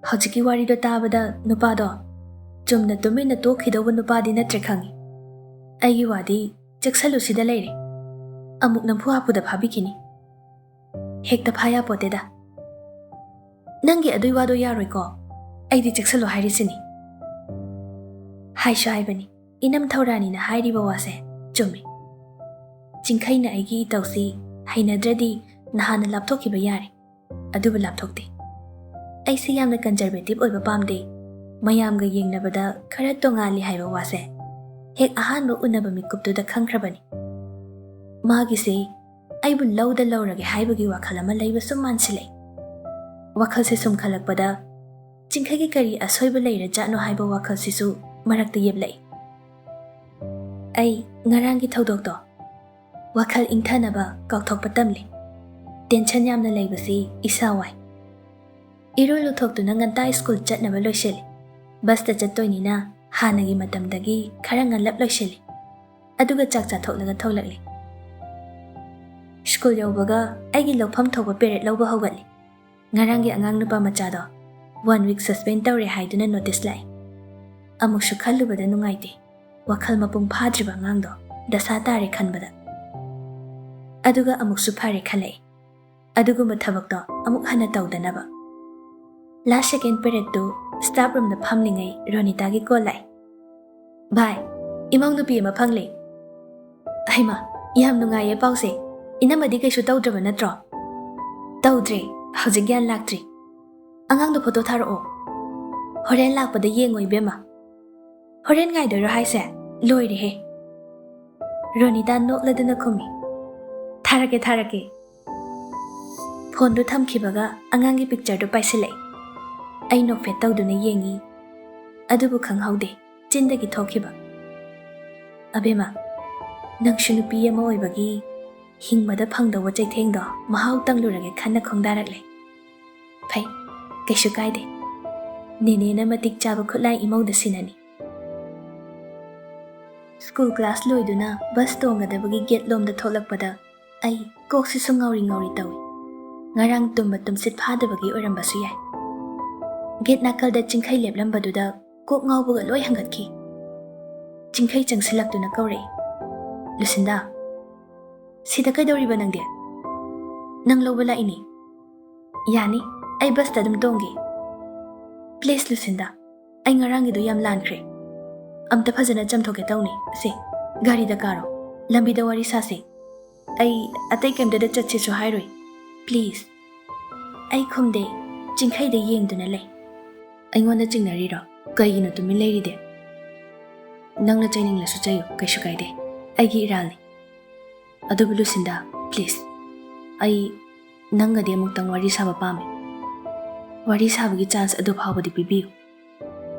ꯍꯧꯖꯤꯛꯀꯤ ꯋꯥꯔꯤꯗꯣ ꯇꯥꯕꯗ ꯅꯨꯄꯥꯗꯣ ꯆꯨꯝꯅ ꯇꯨꯃꯤꯟꯅ ꯇꯣꯛꯈꯤꯗꯧꯕ ꯅꯨꯄꯥꯗꯤ ꯅꯠꯇ꯭ꯔꯦ ꯈꯪꯉꯤ꯫ ꯑꯩꯒꯤ ꯋꯥꯗꯤ ꯆꯦꯛꯁꯜꯂꯨꯁꯤꯗ ꯂꯩꯔꯦ꯫ ꯑꯃꯨꯛ ꯅꯝꯐꯨ ꯍꯥꯐꯨꯗ ꯐꯥꯕꯤꯈꯤꯅꯤ꯫ ꯍꯦꯛꯇ ꯐꯥ ꯌꯥꯄꯣꯠꯇꯦꯗ꯫ "ꯅꯪꯒꯤ ꯑꯗꯨꯏ ꯋꯥꯗꯣ ꯌꯥꯔꯣꯏꯀꯣ꯫ ꯑꯩꯗꯤ ꯆꯦꯛꯁꯜꯂꯣ ꯍꯥꯏꯔꯤꯁꯤꯅꯤ꯫" ꯍꯥꯏꯁꯨ ꯍꯥꯏꯕꯅꯤ, ꯏꯅꯝ ꯊꯧꯔꯥꯅꯤꯅ ꯍꯥꯏꯔꯤꯕ ꯋꯥꯁꯦ ꯆꯨꯝꯃꯤ꯫ ꯆꯤꯡꯈꯩꯅ ꯑꯩꯒꯤ ꯏꯇꯧꯁꯤ ꯍꯩꯅꯗ꯭ꯔꯗꯤ ꯅꯍꯥꯟꯅ ꯂꯥꯞꯊꯣꯛꯈꯤꯕ ꯌꯥꯔꯦ꯫ ꯑꯗꯨꯕꯨ ꯂꯥꯞꯊꯣꯛꯇꯦ꯫ ꯑꯩꯁꯦ ꯌꯥꯝꯅ ꯀꯟꯖꯔꯕꯦꯇꯤꯕ ꯑꯣꯏꯕ ꯄꯥꯝꯗꯦ꯫ ꯃꯌꯥꯝꯒ ꯌꯦꯡꯅꯕꯗ ꯈꯔ ꯇꯣꯉꯥꯜꯂꯤ ꯍꯥꯏꯕ ꯋꯥꯁꯦ ꯍꯦꯛ ꯑꯍꯥꯟꯕ ꯎꯅꯕ ꯃꯤꯀꯨꯞꯇꯨꯗ ꯈꯪꯈ꯭ꯔꯕꯅꯤ꯫ ꯃꯥꯒꯤꯁꯦ ꯑꯩꯕꯨ ꯂꯧꯗ ꯂꯧꯔꯒꯦ ꯍꯥꯏꯕꯒꯤ ꯋꯥꯈꯜ ꯑꯃ ꯂꯩꯕ ꯁꯨꯝ ꯃꯥꯟꯁꯤꯜꯂꯛꯏ꯫ ꯋꯥꯈꯜꯁꯦ ꯁꯨꯝ ꯈꯜꯂꯛꯄꯗ ꯆꯤꯡꯈꯩꯒꯤ ꯀꯔꯤ ꯑꯁꯣꯏꯕ ꯂꯩꯔꯖꯥꯠꯅꯣ ꯍꯥꯏꯕ ꯋꯥꯈꯜꯁꯤꯁꯨ ꯃꯔꯛꯇ ꯌꯦꯞꯂꯛꯏ꯫ ꯑꯩ ꯉꯔꯥꯡꯒꯤ ꯊꯧꯗꯣꯛꯇꯣ ꯋꯥꯈꯜ ꯏꯪꯊꯅꯕ ꯀꯥꯎꯊꯣꯛꯄ ꯇꯝꯂꯤ꯫ ꯇꯦꯟꯁꯟ ꯌꯥꯝꯅ ꯂꯩꯕꯁꯤ ꯏꯁꯥ ꯋꯥꯏ꯫ ꯏꯔꯨ ꯂꯨꯊꯣꯛꯇꯨꯅ ꯉꯟꯇꯥ ꯁ꯭ꯀꯨꯜ ꯆꯠꯅꯕ ꯂꯣꯏꯁꯤꯜꯂꯤ꯫ ꯕꯁꯇ ꯆꯠꯇꯣꯏꯅꯤꯅ ꯍꯥꯟꯅꯒꯤ ꯃꯇꯝꯗꯒꯤ ꯈꯔ ꯉꯜꯂꯞ ꯂꯣꯏꯁꯤꯜꯂꯤ꯫ ꯑꯗꯨꯒ ꯆꯥꯛ ꯆꯥꯊꯣꯛꯂꯒ ꯊꯣꯛꯂꯛꯂꯤ꯫ ꯁ꯭ꯀꯨꯜ ꯌꯧꯕꯒ ꯑꯩꯒꯤ ꯂꯧꯐꯝ ꯊꯣꯛꯄ ꯄꯦꯔꯦꯗ ꯂꯧꯕ ꯍꯧꯒꯠꯂꯤ꯫ ꯉꯔꯥꯡꯒꯤ ꯑꯉꯥꯡ ꯅꯨꯄꯥ ꯃꯆꯥꯗꯣ ꯋꯥꯟ ꯋꯤꯛ ꯁꯁꯄꯦꯟ ꯇꯧꯔꯦ ꯍꯥꯏꯗꯨꯅ ꯅꯣꯇꯤꯁ ꯂꯥꯛꯏ꯫ ꯑꯃꯨꯛꯁꯨ ꯈꯜꯂꯨꯕꯗ ꯅꯨꯡꯉꯥꯏꯇꯦ꯫ ꯋꯥꯈꯜ ꯃꯄꯨꯡ ꯐꯥꯗ꯭ꯔꯤꯕ ꯑꯉꯥꯡꯗꯣ ꯗꯁꯥ ꯇꯥꯔꯦ ꯈꯟꯕꯗ꯫ ꯑꯗꯨꯒ ꯑꯃꯨꯛꯁꯨ ꯐꯔꯦ ꯈꯜꯂꯛꯏ꯫ ꯑꯗꯨꯒꯨꯝꯕ ꯊꯕꯛꯇꯣ ꯑꯃꯨꯛ ꯍꯟꯅ ꯇꯧꯗꯅꯕ꯫ ꯂꯥꯁ ꯁꯦꯀꯦꯟ ꯄꯦꯔꯦꯗꯇꯨ ꯁ꯭ꯇꯥꯐ ꯔꯨꯝꯗ ꯐꯝꯂꯤꯉꯩ ꯔꯣꯅꯤꯇꯥꯒꯤ ꯀꯣꯜ ꯂꯥꯛꯏ꯫ "ꯚꯥꯏ, ꯏꯃꯧ ꯅꯨꯄꯤ ꯑꯃ ꯐꯪꯂꯦ꯫" "ꯍꯩꯃꯥ, ꯌꯥꯝ ꯅꯨꯡꯉꯥꯏꯌꯦ ꯄꯥꯎꯁꯦ꯫ ꯏꯅꯝꯃꯗꯤ ꯀꯩꯁꯨ ꯇꯧꯗ꯭ꯔꯕ ꯅꯠꯇ꯭ꯔꯣ?" "ꯇꯧꯗ꯭ꯔꯦ, ꯍꯧꯖꯤꯛ ꯒ꯭ꯌꯥꯟ ꯂꯥꯛꯇ꯭ꯔꯤ꯫ ꯑꯉꯥꯡꯗꯣ ꯐꯣꯇꯣ ꯊꯥꯔꯛꯑꯣ꯫" "ꯍꯣꯔꯦꯟ ꯂꯥꯛꯄꯗ ꯌꯦꯡꯉꯣ ꯏꯕꯦꯝꯃ꯫" "ꯍꯣꯔꯦꯟ ꯉꯥꯏꯗꯣꯏꯔꯣ ꯍꯥꯏꯁꯦ? ꯂꯣꯏꯔꯦꯍꯦ!" ꯔꯣꯅꯤꯇꯥ ꯅꯣꯛꯂꯗꯨꯅ ꯈꯨꯝꯃꯤ꯫ "ꯊꯥꯔꯛꯀꯦ, ꯊꯥꯔꯛꯀꯦ꯫" ꯐꯣꯟꯗꯨ ꯊꯝꯈꯤꯕꯒ ꯑꯉꯥꯡꯒꯤ ꯄꯤꯛꯆꯔꯗꯨ ꯄꯥꯏꯁꯤꯜꯂꯛꯏ꯫ ꯑꯩ ꯅꯣꯛꯐꯦꯠ ꯇꯧꯗꯨꯅ ꯌꯦꯡꯉꯤ꯫ ꯑꯗꯨꯕꯨ ꯈꯪꯍꯧꯗꯦ ꯆꯤꯟꯗꯒꯤ ꯊꯣꯛꯈꯤꯕ꯫ "ꯑꯕꯦꯝꯃ, ꯅꯪꯁꯨ ꯅꯨꯄꯤ ꯑꯃ ꯑꯣꯏꯕꯒꯤ ꯍꯤꯡꯕꯗ ꯐꯪꯗꯧꯕ ꯆꯩꯊꯦꯡꯗꯣ ꯃꯍꯥꯎ ꯇꯪꯂꯨꯔꯒꯦ ꯈꯟꯅ ꯈꯣꯡꯗꯥꯔꯛꯂꯦ꯫" "ꯐꯩ, ꯀꯩꯁꯨ ꯀꯥꯏꯗꯦ꯫ ꯅꯦꯅꯦꯅ ꯃꯇꯤꯛ ꯆꯥꯕ ꯈꯨꯠꯂꯥꯏ ꯏꯃꯧꯗ ꯁꯤꯟꯅꯅꯤ꯫" ꯁ꯭ꯀꯨꯜ ꯀ꯭ꯂꯥꯁ ꯂꯣꯏꯗꯨꯅ ꯕꯁ ꯇꯣꯡꯒꯗꯕꯒꯤ ꯒꯦꯠ ꯂꯣꯝꯗ ꯊꯣꯛꯂꯛꯄꯗ ꯑꯩ ꯀꯣꯛꯁꯤꯁꯨ ꯉꯥꯎꯔꯤ ꯉꯥꯎꯔꯤ ꯇꯧꯏ꯫ ꯉꯔꯥꯡ ꯇꯨꯝꯕ ꯇꯨꯝꯁꯤꯠ ꯐꯥꯗꯕꯒꯤ ꯑꯣꯏꯔꯝꯕꯁꯨ ꯌꯥꯏ꯫ ꯒꯦꯠ ꯅꯥꯀꯜꯗ ꯆꯤꯡꯈꯩ ꯂꯦꯞꯂꯝꯕꯗꯨꯗ ꯀꯣꯛ ꯉꯥꯎꯕꯒ ꯂꯣꯏ ꯍꯪꯒꯠꯈꯤ꯫ ꯆꯤꯡꯈꯩ ꯆꯪꯁꯤꯜꯂꯛꯇꯨꯅ ꯀꯧꯔꯛꯏ, "ꯂꯨꯁꯤꯟꯗꯥ, ꯁꯤꯗ ꯀꯩꯗꯧꯔꯤꯕ ꯅꯪꯗꯤ? ꯅꯪ ꯂꯧꯕ ꯂꯥꯛꯏꯅꯤ꯫ ꯌꯥꯅꯤ, ꯑꯩ ꯕꯁꯇ ꯑꯗꯨꯝ ꯇꯣꯡꯒꯦ꯫ Please ꯂꯨꯁꯤꯟꯗꯥ, ꯑꯩ ꯉꯔꯥꯡꯒꯤꯗꯣ ꯌꯥꯝ ꯂꯥꯟꯈ꯭ꯔꯦ꯫ ꯑꯝꯇ ꯐꯖꯅ ꯆꯥꯝꯊꯣꯛꯀꯦ ꯇꯧꯅꯤ꯫ ꯁꯦ, ꯒꯥꯔꯤꯗ ꯀꯥꯔꯣ, ꯂꯝꯕꯤꯗ ꯋꯥꯔꯤ ꯁꯥꯁꯦ꯫ ꯑꯩ ꯑꯇꯩ ꯀꯩꯝꯇꯗ ꯆꯠꯁꯦꯁꯨ ꯍꯥꯏꯔꯣꯏ꯫ Please꯫" ꯑꯩ ꯈꯨꯝꯗꯦ, ꯆꯤꯡꯈꯩꯗ ꯌꯦꯡꯗꯨꯅ ꯂꯩ꯫ "ꯑꯩꯉꯣꯟꯗ ꯆꯤꯡꯅꯔꯤꯔꯣ? ꯀꯩꯒꯤꯅꯣ ꯇꯨꯃꯤꯟ ꯂꯩꯔꯤꯗꯤ? ꯅꯪꯅ ꯆꯩꯅꯤꯡꯂꯁꯨ ꯆꯩꯌꯨ, ꯀꯩꯁꯨ ꯀꯥꯏꯗꯦ꯫ ꯑꯩꯒꯤ ꯏꯔꯥꯜꯅꯤ꯫ ꯑꯗꯨꯕꯨ ꯂꯨꯁꯤꯟꯗꯥ, please, ꯑꯩ ꯅꯪꯒꯗꯤ ꯑꯃꯨꯛꯇꯪ ꯋꯥꯔꯤ ꯁꯥꯕ ꯄꯥꯝꯃꯤ꯫ ꯋꯥꯔꯤ ꯁꯥꯕꯒꯤ chance ꯑꯗꯨ ꯐꯥꯎꯕꯗꯤ ꯄꯤꯕꯤꯌꯨ꯫"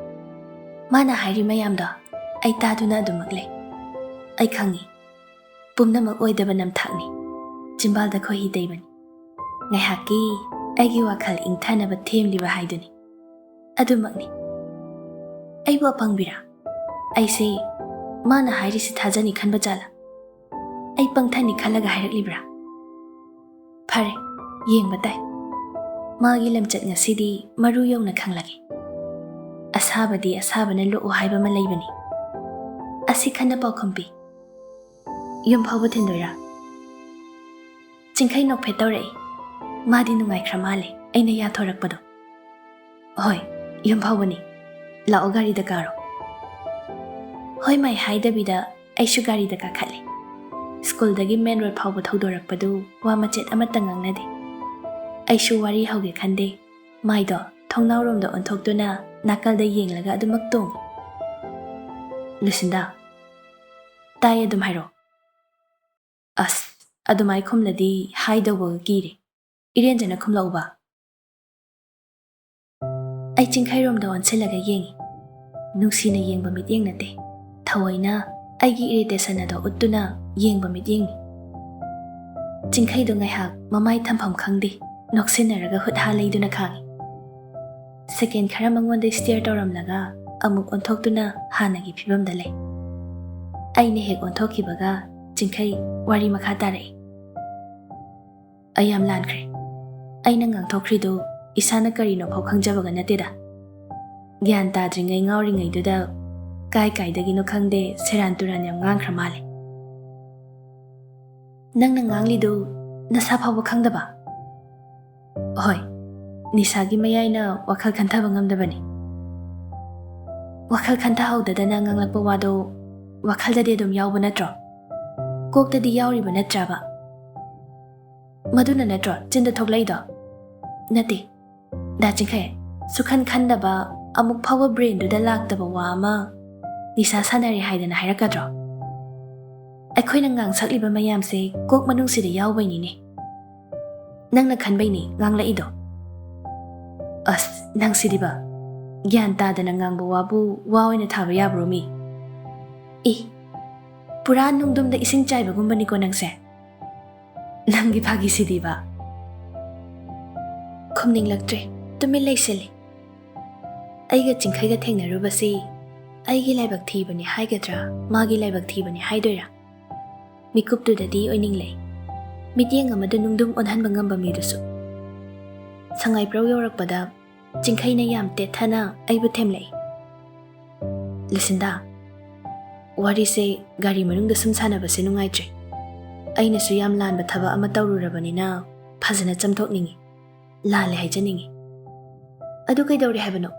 ꯃꯥꯅ ꯍꯥꯏꯔꯤ ꯃꯌꯥꯝꯗꯣ ꯑꯩ ꯇꯥꯗꯨꯅ ꯑꯗꯨꯃꯛ ꯂꯩ꯫ ꯑꯩ ꯈꯪꯉꯤ, ꯄꯨꯝꯅꯃꯛ ꯑꯣꯏꯗꯕ ꯅꯝꯊꯥꯛꯅꯤ, ꯆꯤꯝꯕꯥꯜꯗ ꯈꯣꯏꯍꯤ ꯇꯩꯕꯅꯤ꯫ ꯉꯥꯏꯍꯥꯛꯀꯤ ꯑꯩꯒꯤ ꯋꯥꯈꯜ ꯏꯪꯊꯅꯕ ꯊꯦꯝꯂꯤꯕ ꯍꯥꯏꯗꯨꯅꯤ꯫ ꯑꯗꯨꯃꯛꯅꯤ꯫ ꯑꯩꯕꯨ ꯑꯄꯪꯕꯤꯔꯥ? ꯑꯩꯁꯦ ꯃꯥꯅ ꯍꯥꯏꯔꯤꯁꯤ ꯊꯥꯖꯅꯤ ꯈꯟꯕ ꯖꯥꯠꯂꯥ? ꯑꯩ ꯄꯪꯊꯅꯤ ꯈꯜꯂꯒ ꯍꯥꯏꯔꯛꯂꯤꯕ꯭ꯔꯥ? ꯐꯔꯦ, ꯌꯦꯡꯕ ꯇꯥꯏ꯫ ꯃꯥꯒꯤ ꯂꯝꯆꯠ ꯉꯁꯤꯗꯤ ꯃꯔꯨ ꯌꯧꯅ ꯈꯪꯂꯒꯦ꯫ ꯑꯁꯥꯕꯗꯤ ꯑꯁꯥꯕꯅ ꯂꯣꯛꯎ ꯍꯥꯏꯕ ꯑꯃ ꯂꯩꯕꯅꯤ꯫ ꯑꯁꯤ ꯈꯟꯅ ꯄꯥꯎꯈꯨꯝ ꯄꯤ꯫ "ꯌꯨꯝ ꯐꯥꯎꯕ ꯊꯤꯟꯗꯣꯏꯔꯥ?" ꯆꯤꯡꯈꯩ ꯅꯣꯛꯐꯦꯠ ꯇꯧꯔꯛꯏ꯫ ꯃꯥꯗꯤ ꯅꯨꯡꯉꯥꯏꯈ꯭ꯔ ꯃꯥꯜꯂꯦ ꯑꯩꯅ ꯌꯥꯊꯣꯔꯛꯄꯗꯣ꯫ "ꯍꯣꯏ, ꯌꯨꯝ ꯐꯥꯎꯕꯅꯤ꯫ ꯂꯥꯛꯑꯣ, ꯒꯥꯔꯤꯗ ꯀꯥꯔꯣ꯫" ꯍꯣꯏ ꯃꯥꯏ ꯍꯥꯏꯗꯕꯤꯗ ꯑꯩꯁꯨ ꯒꯥꯔꯤꯗ ꯀꯥꯈꯠꯂꯦ꯫ ꯁ꯭ꯀꯨꯜꯗꯒꯤ main road ꯐꯥꯎꯕ ꯊꯧꯗꯣꯔꯛꯄꯗꯨ ꯋꯥ ꯃꯆꯦꯠ ꯑꯃꯠꯇ ꯉꯥꯡꯅꯗꯦ꯫ ꯑꯩꯁꯨ ꯋꯥꯔꯤ ꯍꯧꯒꯦ ꯈꯟꯗꯦ꯫ ꯃꯥꯏꯗꯣ ꯊꯣꯡꯅꯥꯎꯔꯣꯝꯗ ꯑꯣꯟꯊꯣꯛꯇꯨꯅ ꯅꯥꯀꯜꯗ ꯌꯦꯡꯂꯒ ꯑꯗꯨꯃꯛ ꯇꯣꯡꯉꯤ꯫ "ꯂꯨꯁꯤꯟꯗꯥ, ꯇꯥꯏ, ꯑꯗꯨꯝ ꯍꯥꯏꯔꯛꯑꯣ꯫" ꯑꯁ, ꯑꯗꯨꯃꯥꯏ ꯈꯨꯝꯂꯗꯤ ꯍꯥꯏꯗꯧꯕꯒ ꯀꯤꯔꯦ꯫ ꯏꯔꯦꯟꯖꯅ ꯈꯨꯝꯂꯛꯎꯕ꯫ ꯑꯩ ꯆꯤꯡꯈꯩꯔꯣꯝꯗ ꯑꯣꯟꯁꯤꯜꯂꯒ ꯌꯦꯡꯉꯤ꯫ ꯅꯨꯡꯁꯤꯅ ꯌꯦꯡꯕ ꯃꯤꯠꯌꯦꯡ ꯅꯠꯇꯦ, ꯊꯑꯣꯏꯅ ꯑꯩꯒꯤ irritation ꯑꯗꯣ ꯎꯠꯇꯨꯅ ꯌꯦꯡꯕ ꯃꯤꯠꯌꯦꯡꯅꯤ꯫ ꯆꯤꯡꯈꯩꯗꯣ ꯉꯥꯏꯍꯥꯛ ꯃꯃꯥꯏ ꯊꯝꯐꯝ ꯈꯪꯗꯦ, ꯅꯣꯛꯁꯤꯟꯅꯔꯒ ꯈꯨꯠ ꯍꯥ ꯂꯩꯗꯨꯅ ꯈꯥꯡꯉꯤ꯫ Second ꯈꯔ ꯃꯉꯣꯟꯗ stare ꯇꯧꯔꯝꯂꯒ ꯑꯃꯨꯛ ꯑꯣꯟꯊꯣꯛꯇꯨꯅ ꯍꯥꯟꯅꯒꯤ ꯐꯤꯕꯝꯗ ꯂꯩ꯫ ꯑꯩꯅ ꯍꯦꯛ ꯑꯣꯟꯊꯣꯛꯈꯤꯕꯒ ꯆꯤꯡꯈꯩ ꯋꯥꯔꯤ ꯃꯈꯥ ꯇꯥꯔꯛꯏ꯫ "ꯑꯩ ꯌꯥꯝ ꯂꯥꯟꯈ꯭ꯔꯦ꯫ ꯑꯩꯅ ꯉꯥꯡꯊꯣꯛꯈ꯭ꯔꯤꯗꯨ ꯏꯁꯥꯅ ꯀꯔꯤꯅꯣ ꯐꯥꯎ ꯈꯪꯖꯕꯒ ꯅꯠꯇꯦꯗ꯫ ꯒ꯭ꯌꯥꯟ ꯇꯥꯗ꯭ꯔꯤꯉꯩ ꯉꯥꯎꯔꯤꯉꯩꯗꯨꯗ ꯀꯥꯏ ꯀꯥꯏꯗꯒꯤꯅꯣ ꯈꯪꯗꯦ, ꯁꯦꯔꯥꯟ ꯇꯨꯔꯥꯟ ꯌꯥꯝ ꯉꯥꯡꯈ꯭ꯔ ꯃꯥꯜꯂꯦ꯫ ꯅꯪꯅ ꯉꯥꯡꯂꯤꯗꯨ ꯅꯁꯥ ꯐꯥꯎꯕ ꯈꯪꯗꯕ? ꯍꯣꯏ, ꯅꯤꯁꯥꯒꯤ ꯃꯌꯥꯏꯅ ꯋꯥꯈꯜ ꯈꯟꯊꯕ ꯉꯝꯗꯕꯅꯤ꯫ ꯋꯥꯈꯜ ꯈꯟꯊꯍꯧꯗꯗꯅ ꯉꯥꯡꯂꯛꯄ ꯋꯥꯗꯣ ꯋꯥꯈꯜꯗꯗꯤ ꯑꯗꯨꯝ ꯌꯥꯎꯕ ꯅꯠꯇ꯭ꯔꯣ? ꯀꯣꯛꯇꯗꯤ ꯌꯥꯎꯔꯤꯕ ꯅꯠꯇ꯭ꯔꯕ? ꯃꯗꯨꯅ ꯅꯠꯇ꯭ꯔꯣ ꯆꯤꯟꯗ ꯊꯣꯛꯂꯛꯏꯗꯣ? ꯅꯠꯇꯦ, ꯗꯥ ꯆꯤꯡꯈꯩ, ꯁꯨꯈꯟ ꯈꯟꯗꯕ, ꯑꯃꯨꯛ ꯐꯥꯎꯕ ꯕ꯭ꯔꯦꯟꯗꯨꯗ ꯂꯥꯛꯇꯕ ꯋꯥ ꯑꯃ ꯅꯤꯁꯥ ꯁꯥꯟꯅꯔꯦ ꯍꯥꯏꯗꯅ ꯍꯥꯏꯔꯛꯀꯗ꯭ꯔꯣ? ꯑꯩꯈꯣꯏꯅ ꯉꯥꯡꯁꯛꯂꯤꯕ ꯃꯌꯥꯝꯁꯦ ꯀꯣꯛ ꯃꯅꯨꯡꯁꯤꯗ ꯌꯥꯎꯕꯩꯅꯤꯅꯦ꯫ ꯅꯪꯅ ꯈꯟꯕꯩꯅꯤ ꯉꯥꯡꯂꯛꯏꯗꯣ꯫ ꯑꯁ, ꯅꯪꯁꯤꯗꯤꯕ, ꯒ꯭ꯌꯥꯟ ꯇꯥꯗꯅ ꯉꯥꯡꯕ ꯋꯥꯕꯨ ꯋꯥ ꯑꯣꯏꯅ ꯊꯥꯕ ꯌꯥꯕ꯭ꯔꯣ ꯃꯤ? ꯏ, ꯄꯨꯔꯥ ꯅꯨꯡꯗꯨꯝꯗ ꯏꯁꯤꯡ ꯆꯥꯏꯕꯒꯨꯝꯕꯅꯤꯀꯣ ꯅꯪꯁꯦ꯫ ꯅꯪꯒꯤ ꯐꯥꯒꯤꯁꯤꯗꯤꯕ꯫ ꯈꯨꯝꯅꯤꯡꯂꯛꯇ꯭ꯔꯦ, ꯇꯨꯃꯤꯟ ꯂꯩꯁꯤꯜꯂꯤ꯫ ꯑꯩꯒ ꯆꯤꯡꯈꯩꯒ ꯊꯦꯡꯅꯔꯨꯕꯁꯤ ꯑꯩꯒꯤ ꯂꯥꯏꯕꯛ ꯊꯤꯕꯅꯤ ꯍꯥꯏꯒꯗ꯭ꯔꯥ, ꯃꯥꯒꯤ ꯂꯥꯏꯕꯛ ꯊꯤꯕꯅꯤ ꯍꯥꯏꯗꯣꯏꯔꯥ? ꯃꯤꯀꯨꯞꯇꯨꯗꯗꯤ ꯑꯣꯏꯅꯤꯡꯂꯦ, ꯃꯤꯠꯌꯦꯡ ꯑꯃꯗ ꯅꯨꯡꯗꯨꯝ ꯑꯣꯟꯍꯟꯕ ꯉꯝꯕ ꯃꯤꯗꯨꯁꯨ꯫ ꯁꯉꯥꯏꯄ꯭ꯔꯧ ꯌꯧꯔꯛꯄꯗ ꯆꯤꯡꯈꯩꯅ ꯌꯥꯝ ꯇꯦꯠꯊꯅ ꯑꯩꯕꯨ ꯊꯦꯝꯂꯛꯏ꯫ ꯂꯨꯁꯤꯟꯗꯥ, ꯋꯥꯔꯤꯁꯦ ꯒꯥꯔꯤ ꯃꯅꯨꯡꯗ ꯁꯨꯝ ꯁꯥꯟꯅꯕꯁꯦ ꯅꯨꯡꯉꯥꯏꯇ꯭ꯔꯦ꯫ ꯑꯩꯅꯁꯨ ꯌꯥꯝ ꯂꯥꯟꯕ ꯊꯕꯛ ꯑꯃ ꯇꯧꯔꯨꯔꯕꯅꯤꯅ ꯐꯖꯅ ꯆꯝꯊꯣꯛꯅꯤꯡꯉꯤ, ꯂꯥꯜꯂꯦ ꯍꯥꯏꯖꯅꯤꯡꯉꯤ꯫ ꯑꯗꯨ ꯀꯩꯗꯧꯔꯦ ꯍꯥꯏꯕꯅꯣ?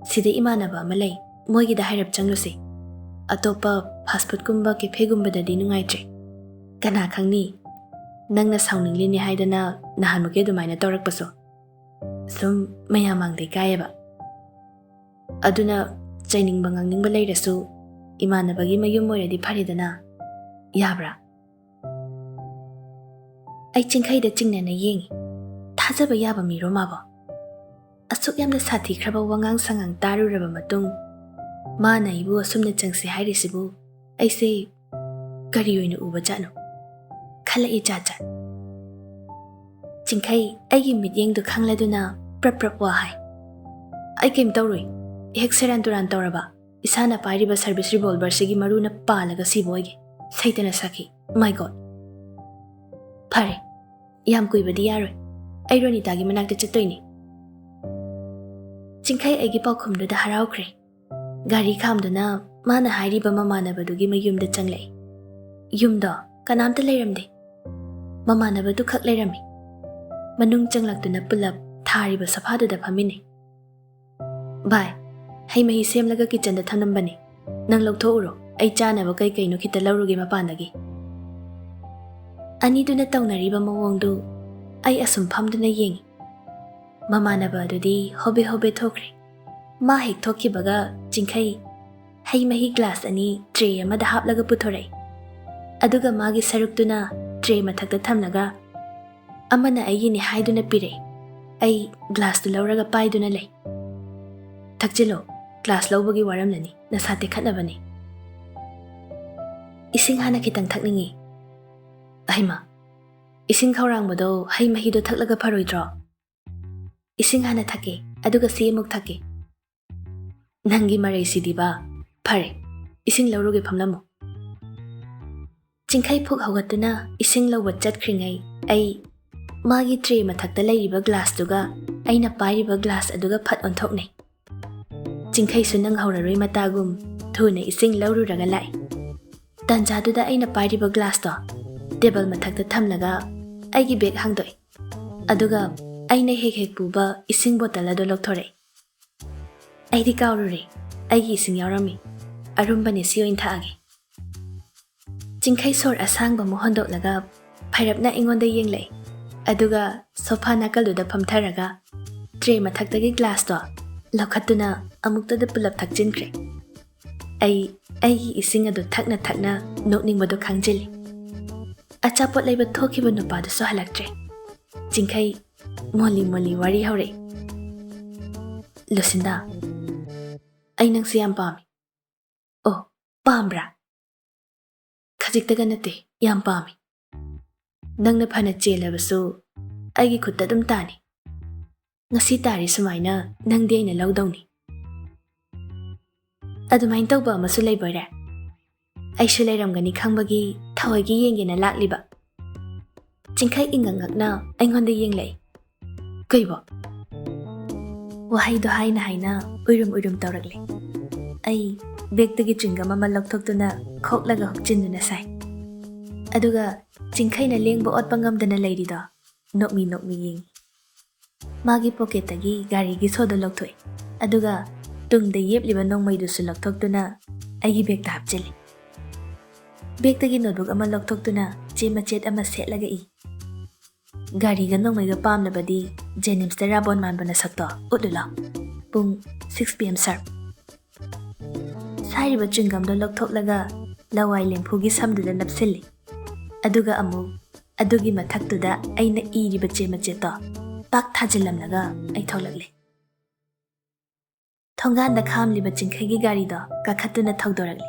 ꯁꯤꯗ ꯏꯃꯥꯟꯅꯕ ꯑꯃ ꯂꯩ, ꯃꯣꯏꯒꯤꯗ ꯍꯥꯏꯔꯞ ꯆꯪꯂꯨꯁꯤ꯫ ꯑꯇꯣꯞꯄ ꯐꯥꯁ ꯐꯨꯗꯀꯨꯝꯕ ꯀꯦꯐꯦꯒꯨꯝꯕꯗꯗꯤ ꯅꯨꯡꯉꯥꯏꯇ꯭ꯔꯦ꯫ ꯀꯅꯥ ꯈꯪꯅꯤ, ꯅꯪꯅ ꯁꯥꯎꯅꯤꯡꯂꯤꯅꯤ ꯍꯥꯏꯗꯅ ꯅꯍꯥꯟꯃꯨꯛꯀꯤ ꯑꯗꯨꯃꯥꯏꯅ ꯇꯧꯔꯛꯄꯁꯨ꯫ ꯁꯨꯝ ꯃꯌꯥꯝ ꯃꯥꯡꯗ ꯏꯀꯥꯏꯌꯦꯕ꯫ ꯑꯗꯨꯅ ꯆꯩꯅꯤꯡꯕ ꯉꯥꯡꯅꯤꯡꯕ ꯂꯩꯔꯁꯨ ꯏꯃꯥꯟꯅꯕꯒꯤ ꯃꯌꯨꯝ ꯑꯣꯏꯔꯗꯤ ꯐꯔꯦꯗꯅ꯫ ꯌꯥꯕ꯭ꯔꯥ? ꯑꯩ ꯆꯤꯡꯈꯩꯗ ꯆꯤꯡꯅꯅ ꯌꯦꯡꯉꯤ꯫ ꯊꯥꯖꯕ ꯌꯥꯕ ꯃꯤꯔꯣ ꯃꯥꯕꯣ? ꯑꯁꯨꯛ ꯌꯥꯝꯅ ꯁꯥꯊꯤꯈ꯭ꯔꯕ ꯋꯥꯉꯥꯡ ꯁꯉꯥꯡ ꯇꯥꯔꯨꯔꯕ ꯃꯇꯨꯡ, ꯃꯥꯅ ꯑꯩꯕꯨ ꯑꯁꯨꯝꯅ ꯆꯪꯁꯤ ꯍꯥꯏꯔꯤꯁꯤꯕꯨ ꯑꯩꯁꯦ ꯀꯔꯤ ꯑꯣꯏꯅ ꯎꯕ ꯖꯥꯠꯅꯣ? ꯈꯜꯂꯛꯏ ꯖꯥꯠ ꯖꯥꯠ꯫ ꯆꯤꯡꯈꯩ ꯑꯩꯒꯤ ꯃꯤꯠꯌꯦꯡꯗꯨ ꯈꯪꯂꯗꯨꯅ ꯄ꯭ꯔꯞ ꯄ꯭ꯔꯞ ꯋꯥ ꯍꯥꯏ꯫ ꯑꯩ ꯀꯩꯝ ꯇꯧꯔꯣꯏ꯫ ꯍꯦꯛ ꯁꯦꯔꯥꯟ ꯇꯨꯔꯥꯟ ꯇꯧꯔꯕ, ꯏꯁꯥꯅ ꯄꯥꯏꯔꯤꯕ ꯁꯔꯚꯤꯁ ꯔꯤꯚꯣꯜꯚꯔꯁꯤꯒꯤ ꯃꯔꯨꯅ ꯄꯥꯜꯂꯒ ꯁꯤꯕ ꯑꯣꯏꯒꯦ꯫ ꯁꯩꯇꯅ ꯁꯥꯈꯤ꯫ My God! ꯐꯔꯦ, ꯌꯥꯝ ꯀꯨꯏꯕꯗꯤ ꯌꯥꯔꯣꯏ꯫ ꯑꯩ ꯔꯣꯅꯤꯇꯥꯒꯤ ꯃꯅꯥꯛꯇ ꯆꯠꯇꯣꯏꯅꯤ꯫ ꯆꯤꯡꯈꯩ ꯑꯩꯒꯤ ꯄꯥꯎꯈꯨꯝꯗꯨꯗ ꯍꯔꯥꯎꯈ꯭ꯔꯦ꯫ ꯒꯥꯔꯤ ꯈꯥꯝꯗꯨꯅ ꯃꯥꯅ ꯍꯥꯏꯔꯤꯕ ꯃꯃꯥꯟꯅꯕꯗꯨꯒꯤ ꯃꯌꯨꯝꯗ ꯆꯪꯂꯛꯏ꯫ ꯌꯨꯝꯗꯣ ꯀꯅꯥꯝꯇ ꯂꯩꯔꯝꯗꯦ꯫ ꯃꯃꯥꯟꯅꯕꯗꯨ ꯈꯛ ꯂꯩꯔꯝꯃꯤ꯫ ꯃꯅꯨꯡ ꯆꯪꯂꯛꯇꯨꯅ ꯄꯨꯂꯞ ꯊꯥꯔꯤꯕ ꯁꯣꯐꯥꯗꯨꯗ ꯐꯝꯃꯤꯟꯅꯩ꯫ "ꯚꯥꯏ, ꯍꯩ ꯃꯍꯤ ꯁꯦꯝꯂꯒ ꯀꯤꯆꯟꯗ ꯊꯝꯂꯝꯕꯅꯤ, ꯅꯪ ꯂꯧꯊꯣꯛꯎꯔꯣ, ꯑꯩ ꯆꯥꯅꯕ ꯀꯩ ꯀꯩꯅꯣ ꯈꯤꯇ ꯂꯧꯔꯨꯒꯦ ꯃꯄꯥꯟꯗꯒꯤ꯫" ꯑꯅꯤꯗꯨꯅ ꯇꯧꯅꯔꯤꯕ ꯃꯑꯣꯡꯗꯨ ꯑꯩ ꯑꯁꯨꯝ ꯐꯝꯗꯨꯅ ꯌꯦꯡꯏ꯫ ꯃꯃꯥꯟꯅꯕ ꯑꯗꯨꯗꯤ ꯍꯣꯕꯦ ꯍꯣꯕꯦ ꯊꯣꯛꯈ꯭ꯔꯦ꯫ ꯃꯥ ꯍꯦꯛ ꯊꯣꯛꯈꯤꯕꯒ ꯆꯤꯡꯈꯩ ꯍꯩ ꯃꯍꯤ ꯒ꯭ꯂꯥꯁ ꯑꯅꯤ ꯇ꯭ꯔꯦ ꯑꯃꯗ ꯍꯥꯞꯂꯒ ꯄꯨꯊꯣꯔꯛꯏ꯫ ꯑꯗꯨꯒ ꯃꯥꯒꯤ ꯁꯔꯨꯛꯇꯨꯅ ꯇ꯭ꯔꯦ ꯃꯊꯛꯇ ꯊꯝꯂꯒ ꯑꯃꯅ ꯑꯩꯒꯤꯅꯤ ꯍꯥꯏꯗꯨꯅ ꯄꯤꯔꯛꯏ꯫ ꯑꯩ ꯒ꯭ꯂꯥꯁꯇꯨ ꯂꯧꯔꯒ ꯄꯥꯏꯗꯨꯅ ꯂꯩ꯫ "ꯊꯛꯆꯤꯜꯂꯣ, ꯒ꯭ꯂꯥꯁ ꯂꯧꯕꯒꯤ ꯋꯥꯔꯝꯂꯅꯤ, ꯅꯁꯥ ꯇꯦꯛꯈꯠꯅꯕꯅꯤ꯫" "ꯏꯁꯤꯡ ꯍꯥꯟꯅ ꯈꯤꯇꯪ ꯊꯛꯅꯤꯡꯏ꯫" "ꯑꯍꯩꯃ, ꯏꯁꯤꯡ ꯈꯧꯔꯥꯡꯕꯗꯣ ꯍꯩ ꯃꯍꯤꯗꯣ ꯊꯛꯂꯒ ꯐꯔꯣꯏꯗ꯭ꯔꯣ?" "ꯏꯁꯤꯡ ꯍꯥꯟꯅ ꯊꯛꯀꯦ, ꯑꯗꯨꯒ ꯁꯤ ꯑꯃꯨꯛ ꯊꯛꯀꯦ꯫" "ꯅꯪꯒꯤ ꯃꯔꯩꯁꯤꯗꯤꯕ꯫ ꯐꯔꯦ, ꯏꯁꯤꯡ ꯂꯧꯔꯨꯒꯦ, ꯐꯝꯂꯝꯃꯨ꯫" ꯆꯤꯡꯈꯩ ꯐꯨꯛ ꯍꯧꯒꯠꯇꯨꯅ ꯏꯁꯤꯡ ꯂꯧꯕ ꯆꯠꯈ꯭ꯔꯤꯉꯩ ꯑꯩ ꯃꯥꯒꯤ ꯇ꯭ꯔꯦ ꯃꯊꯛꯇ ꯂꯩꯔꯤꯕ ꯒ꯭ꯂꯥꯁꯇꯨꯒ ꯑꯩꯅ ꯄꯥꯏꯔꯤꯕ ꯒ꯭ꯂꯥꯁ ꯑꯗꯨꯒ ꯐꯠ ꯑꯣꯟꯊꯣꯛꯅꯩ꯫ ꯆꯤꯡꯈꯩꯁꯨ ꯅꯪꯍꯧꯔꯔꯣꯏ ꯃꯇꯥꯒꯨꯝ ꯊꯨꯅ ꯏꯁꯤꯡ ꯂꯧꯔꯨꯔꯒ ꯂꯥꯛꯏ꯫ ꯇꯥꯟꯖꯥꯗꯨꯗ ꯑꯩꯅ ꯄꯥꯏꯔꯤꯕ ꯒ꯭ꯂꯥꯁꯇꯣ ꯇꯦꯕꯜ ꯃꯊꯛꯇ ꯊꯝꯂꯒ ꯑꯩꯒꯤ ꯕꯦꯒ ꯍꯥꯡꯗꯣꯛꯏ꯫ ꯑꯗꯨꯒ ꯑꯩꯅ ꯍꯦꯛ ꯍꯦꯛ ꯄꯨꯕ ꯏꯁꯤꯡ ꯕꯣꯇꯜ ꯑꯗꯨ ꯂꯧꯊꯣꯔꯛꯏ꯫ "ꯑꯩꯗꯤ ꯀꯥꯎꯔꯨꯔꯦ, ꯑꯩꯒꯤ ꯏꯁꯤꯡ ꯌꯥꯎꯔꯝꯃꯤ꯫ ꯑꯔꯨꯝꯕꯅꯦ, ꯁꯤ ꯑꯣꯏꯅ ꯊꯛꯑꯒꯦ꯫" ꯆꯤꯡꯈꯩ ꯁꯣꯔ ꯑꯁꯥꯡꯕ ꯑꯃ ꯍꯣꯟꯗꯣꯛꯂꯒ ꯐꯩꯔꯞꯅ ꯑꯩꯉꯣꯟꯗ ꯌꯦꯡꯂꯛꯏ꯫ ꯑꯗꯨꯒ ꯁꯣꯐꯥ ꯅꯥꯀꯜꯗꯨꯗ ꯐꯝꯊꯔꯒ ꯇ꯭ꯔꯦ ꯃꯊꯛꯇꯒꯤ ꯒ꯭ꯂꯥꯁꯇꯣ ꯂꯧꯈꯠꯇꯨꯅ ꯑꯃꯨꯛꯇꯗ ꯄꯨꯂꯞ ꯊꯛꯆꯤꯟꯈ꯭ꯔꯦ꯫ ꯑꯩ ꯑꯩꯒꯤ ꯏꯁꯤꯡ ꯑꯗꯨ ꯊꯛꯅ ꯊꯛꯅ ꯅꯣꯛꯅꯤꯡꯕꯗꯨ ꯈꯪꯖꯤꯜꯂꯤ꯫ ꯑꯆꯥꯄꯣꯠ ꯂꯩꯕ ꯊꯣꯛꯈꯤꯕ ꯅꯨꯄꯥꯗꯨꯁꯨ ꯍꯜꯂꯛꯇ꯭ꯔꯦ꯫ ꯆꯤꯡꯈꯩ ꯃꯣꯜꯂꯤ ꯃꯣꯜꯂꯤ ꯋꯥꯔꯤ ꯍꯧꯔꯛꯏ꯫ "ꯂꯨꯁꯤꯟꯗꯥ, ꯑꯩ ꯅꯪꯁꯦ ꯌꯥꯝ ꯄꯥꯝꯃꯤ꯫" "ꯑꯣ, ꯄꯥꯝꯕ꯭ꯔꯥ?" "ꯈꯖꯤꯛꯇꯒ ꯅꯠꯇꯦ, ꯌꯥꯝ ꯄꯥꯝꯃꯤ꯫ ꯅꯪꯅ ꯐꯅ ꯆꯦꯜꯂꯕꯁꯨ ꯑꯩꯒꯤ ꯈꯨꯠꯇ ꯑꯗꯨꯝ ꯇꯥꯅꯤ꯫ ꯉꯁꯤ ꯇꯥꯔꯤ ꯁꯨꯃꯥꯏꯅ ꯅꯪꯗꯤ ꯑꯩꯅ ꯂꯧꯗꯧꯅꯤ꯫" "ꯑꯗꯨꯃꯥꯏꯅ ꯇꯧꯕ ꯑꯃꯁꯨ ꯂꯩꯕꯣꯏꯔꯦ? ꯑꯩꯁꯨ ꯂꯩꯔꯝꯒꯅꯤ ꯈꯪꯕꯒꯤ ꯊꯑꯣꯏꯒꯤ ꯌꯦꯡꯒꯦꯅ ꯂꯥꯛꯂꯤꯕ꯫" ꯆꯤꯡꯈꯩ ꯏꯪꯉꯛꯉꯛꯅ ꯑꯩꯉꯣꯟꯗ ꯌꯦꯡꯂꯛꯏ꯫ "ꯀꯩꯕꯣ?" ꯋꯥꯍꯩꯗꯣ ꯍꯥꯏꯅ ꯍꯥꯏꯅ ꯎꯏꯔꯨꯝ ꯎꯏꯔꯨꯝ ꯇꯧꯔꯛꯂꯦ꯫ ꯑꯩ ꯕꯦꯒꯇꯒꯤ ꯆ꯭ꯋꯤꯡꯒꯝ ꯑꯃ ꯂꯧꯊꯣꯛꯇꯨꯅ ꯈꯣꯛꯂꯒ ꯍꯨꯛꯆꯤꯟꯗꯨꯅ ꯁꯥꯏ꯫ ꯑꯗꯨꯒ ꯆꯤꯡꯈꯩꯅ ꯂꯦꯡꯕ ꯑꯣꯠꯄ ꯉꯝꯗꯅ ꯂꯩꯔꯤꯗꯣ ꯅꯣꯛꯃꯤ ꯅꯣꯛꯃꯤ ꯌꯦꯡꯉꯤ꯫ ꯃꯥꯒꯤ ꯄꯣꯀꯦꯠꯇꯒꯤ ꯒꯥꯔꯤꯒꯤ ꯁꯣꯗꯣ ꯂꯧꯊꯣꯛꯏ꯫ ꯑꯗꯨꯒ ꯇꯨꯡꯗ ꯌꯦꯞꯂꯤꯕ ꯅꯣꯡꯃꯩꯗꯨꯁꯨ ꯂꯧꯊꯣꯛꯇꯨꯅ ꯑꯩꯒꯤ ꯕꯦꯒꯇ ꯍꯥꯞꯆꯤꯜꯂꯤ꯫ ꯕꯦꯒꯇꯒꯤ ꯅꯣꯠꯕꯨꯛ ꯑꯃ ꯂꯧꯊꯣꯛꯇꯨꯅ ꯆꯦ ꯃꯆꯦꯠ ꯑꯃ ꯁꯦꯠꯂꯒ ꯏ꯫ ꯒꯥꯔꯤꯒ ꯅꯣꯡꯃꯩꯒ ꯄꯥꯝꯂꯕꯗꯤ ꯖꯦꯅꯤꯝꯁꯇ ꯔꯥꯕꯣꯟ ꯃꯥꯟꯕ ꯅꯁꯛꯇꯣ ꯎꯠꯂꯨ ꯂꯥꯎ꯫ ꯄꯨꯡ six PM sharp꯫ ꯁꯥꯏꯔꯤꯕ ꯆ꯭ꯋꯤꯡꯒꯝꯗꯣ ꯂꯧꯊꯣꯛꯂꯒ ꯂꯋꯥꯏ ꯂꯦꯝꯐꯨꯒꯤ ꯁꯝꯗꯨꯗ ꯅꯞꯁꯤꯜꯂꯤ꯫ ꯑꯗꯨꯒ ꯑꯃꯨꯛ ꯑꯗꯨꯒꯤ ꯃꯊꯛꯇꯨꯗ ꯑꯩꯅ ꯏꯔꯤꯕ ꯆꯦ ꯃꯆꯦꯠꯇꯣ ꯄꯥꯛ ꯊꯥꯖꯤꯜꯂꯝꯂꯒ ꯑꯩ ꯊꯣꯛꯂꯛꯂꯦ꯫ ꯊꯣꯡꯒꯥꯟꯗ ꯈꯥꯝꯂꯤꯕ ꯆꯤꯡꯈꯩꯒꯤ ꯒꯥꯔꯤꯗꯣ ꯀꯥꯈꯠꯇꯨꯅ ꯊꯧꯗꯣꯔꯛꯂꯤ꯫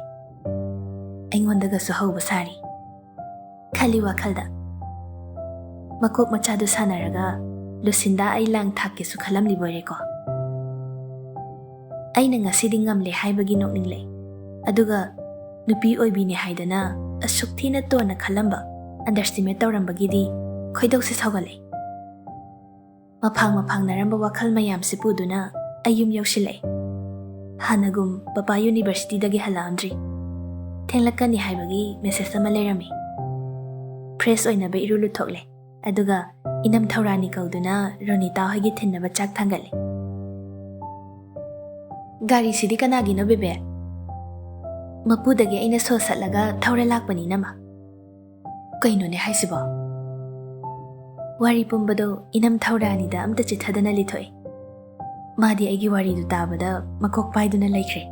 ꯑꯩꯉꯣꯟꯗꯒꯁꯨ ꯍꯧꯕ ꯁꯥꯔꯤ꯫ ꯈꯜꯂꯤ ꯋꯥꯈꯜꯗ, "ꯃꯀꯣꯛ ꯃꯆꯥꯗꯨ ꯁꯥꯟꯅꯔꯒ ꯂꯨꯁꯤꯟꯗꯥ ꯑꯩ ꯂꯥꯡ ꯊꯥꯛꯀꯦꯁꯨ ꯈꯜꯂꯝꯂꯤꯕꯣꯏꯔꯦꯀꯣ?" ꯑꯩꯅ ꯉꯁꯤꯗꯤ ꯉꯝꯂꯦ ꯍꯥꯏꯕꯒꯤ ꯅꯣꯛꯅꯤꯡꯂꯛꯏ꯫ ꯑꯗꯨꯒ ꯅꯨꯄꯤ ꯑꯣꯏꯕꯤꯅꯦ ꯍꯥꯏꯗꯅ ꯑꯁꯨꯛ ꯊꯤꯅ ꯇꯣꯟꯅ ꯈꯜꯂꯝꯕ, underestimate ꯇꯧꯔꯝꯕꯒꯤꯗꯤ ꯈꯣꯏꯗꯧꯁꯦ ꯁꯥꯎꯒꯠꯂꯛꯏ꯫ ꯃꯐꯥꯡ ꯃꯐꯥꯡꯅꯔꯝꯕ ꯋꯥꯈꯜ ꯃꯌꯥꯝꯁꯤ ꯄꯨꯗꯨꯅ ꯑꯩ ꯌꯨꯝ ꯌꯧꯁꯤꯜꯂꯛꯏ꯫ ꯍꯥꯟꯅꯒꯨꯝ ꯄꯄꯥ ꯌꯨꯅꯤꯚꯔꯁꯤꯇꯤꯗꯒꯤ ꯍꯜꯂꯛꯑꯝꯗ꯭ꯔꯤ꯫ ꯊꯦꯡꯂꯛꯀꯅꯤ ꯍꯥꯏꯕꯒꯤ ꯃꯦꯁꯦꯖ ꯑꯃ ꯂꯩꯔꯝꯃꯤ꯫ ꯐ꯭ꯔꯦꯁ ꯑꯣꯏꯅꯕ ꯏꯔꯨ ꯂꯨꯊꯣꯛꯂꯦ꯫ ꯑꯗꯨꯒ ꯏꯅꯝ ꯊꯧꯔꯥꯅꯤ ꯀꯧꯗꯨꯅ ꯔꯣꯅꯤꯇꯥ ꯍꯣꯏꯒꯤ ꯊꯤꯟꯅꯕ ꯆꯥꯛ ꯊꯥꯡꯒꯠꯂꯦ꯫ "ꯒꯥꯔꯤꯁꯤꯗꯤ ꯀꯅꯥꯒꯤꯅꯣ, ꯕꯦꯕꯦ?" "ꯃꯄꯨꯗꯒꯤ ꯑꯩꯅ ꯁꯣ ꯁꯠꯂꯒ ꯊꯧꯔ ꯂꯥꯛꯄꯅꯤ, ꯏꯅꯝꯃ꯫" "ꯀꯩꯅꯣꯅꯦ ꯍꯥꯏꯁꯤꯕꯣ?" ꯋꯥꯔꯤ ꯄꯨꯝꯕꯗꯣ ꯏꯅꯝ ꯊꯧꯔꯥꯅꯤꯗ ꯑꯝꯇ ꯆꯤꯊꯗꯅ ꯂꯤꯊꯣꯛꯏ꯫ ꯃꯥꯗꯤ ꯑꯩꯒꯤ ꯋꯥꯔꯤꯗꯨ ꯇꯥꯕꯗ ꯃꯀꯣꯛ ꯄꯥꯏꯗꯨꯅ ꯂꯩꯈ꯭ꯔꯦ꯫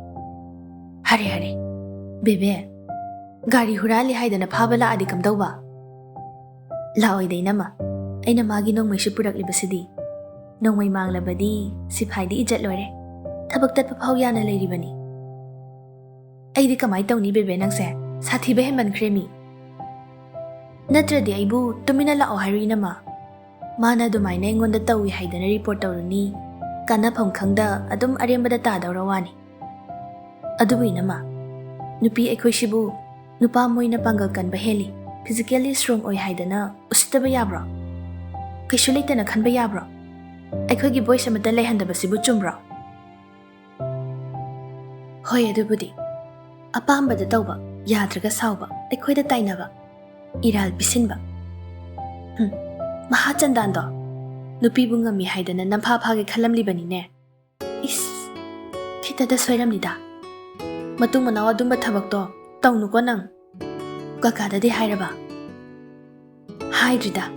"ꯍꯔꯦ, ꯍꯔꯦ, ꯕꯦꯕꯦ, ꯒꯥꯔꯤ ꯍꯨꯔꯥꯜꯂꯤ ꯍꯥꯏꯗꯅ ꯐꯥꯕ ꯂꯥꯛꯑꯗꯤ ꯀꯝꯗꯧꯕ?" "ꯂꯥꯛꯑꯣꯏꯗ, ꯏꯅꯝꯃ꯫ ꯑꯩꯅ ꯃꯥꯒꯤ ꯅꯣꯡꯃꯩꯁꯨ ꯄꯨꯔꯛꯂꯤꯕꯁꯤꯗꯤ꯫ ꯅꯣꯡꯃꯩ ꯃꯥꯡꯂꯕꯗꯤ ꯁꯤꯐꯥꯏꯗꯤ ꯏꯖꯠ ꯂꯣꯏꯔꯦ꯫ ꯊꯕꯛ ꯇꯠꯄ ꯐꯥꯎ ꯌꯥꯅ ꯂꯩꯔꯤꯕꯅꯤ꯫" "ꯑꯩꯗꯤ ꯀꯃꯥꯏ ꯇꯧꯅꯤ, ꯕꯦꯕꯦ, ꯅꯪꯁꯦ? ꯁꯥꯊꯤꯕ ꯍꯦꯟꯃꯟꯈ꯭ꯔꯦ ꯃꯤ꯫ ꯅꯠꯇ꯭ꯔꯗꯤ ꯑꯩꯕꯨ ꯇꯨꯃꯤꯟꯅ ꯂꯥꯛꯑꯣ ꯍꯥꯏꯔꯨ, ꯏꯅꯝꯃ꯫ ꯃꯥꯅ ꯑꯗꯨꯃꯥꯏꯅ ꯑꯩꯉꯣꯟꯗ ꯇꯧꯏ ꯍꯥꯏꯗꯅ ꯔꯤꯄꯣꯔꯠ ꯇꯧꯔꯨꯅꯤ, ꯀꯥꯟꯅꯐꯝ ꯈꯪꯗ ꯑꯗꯨꯝ ꯑꯔꯦꯝꯕꯗ ꯇꯥꯗꯧꯔ ꯋꯥꯅꯤ꯫ ꯑꯗꯨꯕꯨ ꯏꯅꯝꯃ, ꯅꯨꯄꯤ ꯑꯩꯈꯣꯏꯁꯤꯕꯨ ꯅꯨꯄꯥ ꯃꯣꯏꯅ ꯄꯥꯡꯒꯜ ꯀꯟꯕ ꯍꯦꯜꯂꯤ, physically strong ꯑꯣꯏ ꯍꯥꯏꯗꯅ ꯎꯁꯤꯠꯇꯕ ꯌꯥꯕ꯭ꯔꯣ? ꯀꯩꯁꯨ ꯂꯩꯇꯅ ꯈꯟꯕ ꯌꯥꯕ꯭ꯔꯣ?" ꯑꯩꯈꯣꯏꯒꯤ ꯕꯣꯏꯁ ꯑꯃꯠꯇ ꯂꯩꯍꯟꯗꯕꯁꯤꯕꯨ ꯆꯨꯝꯕ꯭ꯔꯣ? ꯍꯣꯏ, ꯑꯗꯨꯕꯨꯗꯤ꯫ ꯑꯄꯥꯝꯕꯗ ꯇꯧꯕ, ꯌꯥꯗ꯭ꯔꯒ ꯁꯥꯎꯕ, ꯑꯩꯈꯣꯏꯗ ꯇꯥꯏꯅꯕ, ꯏꯔꯥꯜ ꯄꯤꯁꯤꯟꯕ꯫ ꯍꯨꯝ, ꯃꯍꯥꯆꯟꯗꯥꯟꯗꯣ ꯅꯨꯄꯤꯕꯨ ꯉꯝꯃꯤ ꯍꯥꯏꯗꯅ ꯅꯝꯐꯥ ꯐꯥꯒꯦ ꯈꯜꯂꯝꯂꯤꯕꯅꯤꯅꯦ꯫ ꯏꯁ, ꯈꯤꯇꯗ ꯁꯣꯏꯔꯝꯅꯤꯗ꯫ ꯃꯇꯨꯡ ꯃꯅꯥꯎ ꯑꯗꯨꯝꯕ ꯊꯕꯛꯇꯣ ꯇꯧꯅꯨꯀꯣ ꯅꯪ꯫ ꯀꯀꯥꯗꯗꯤ ꯍꯥꯏꯔꯕ? ꯍꯥꯏꯗ꯭ꯔꯤꯗ꯫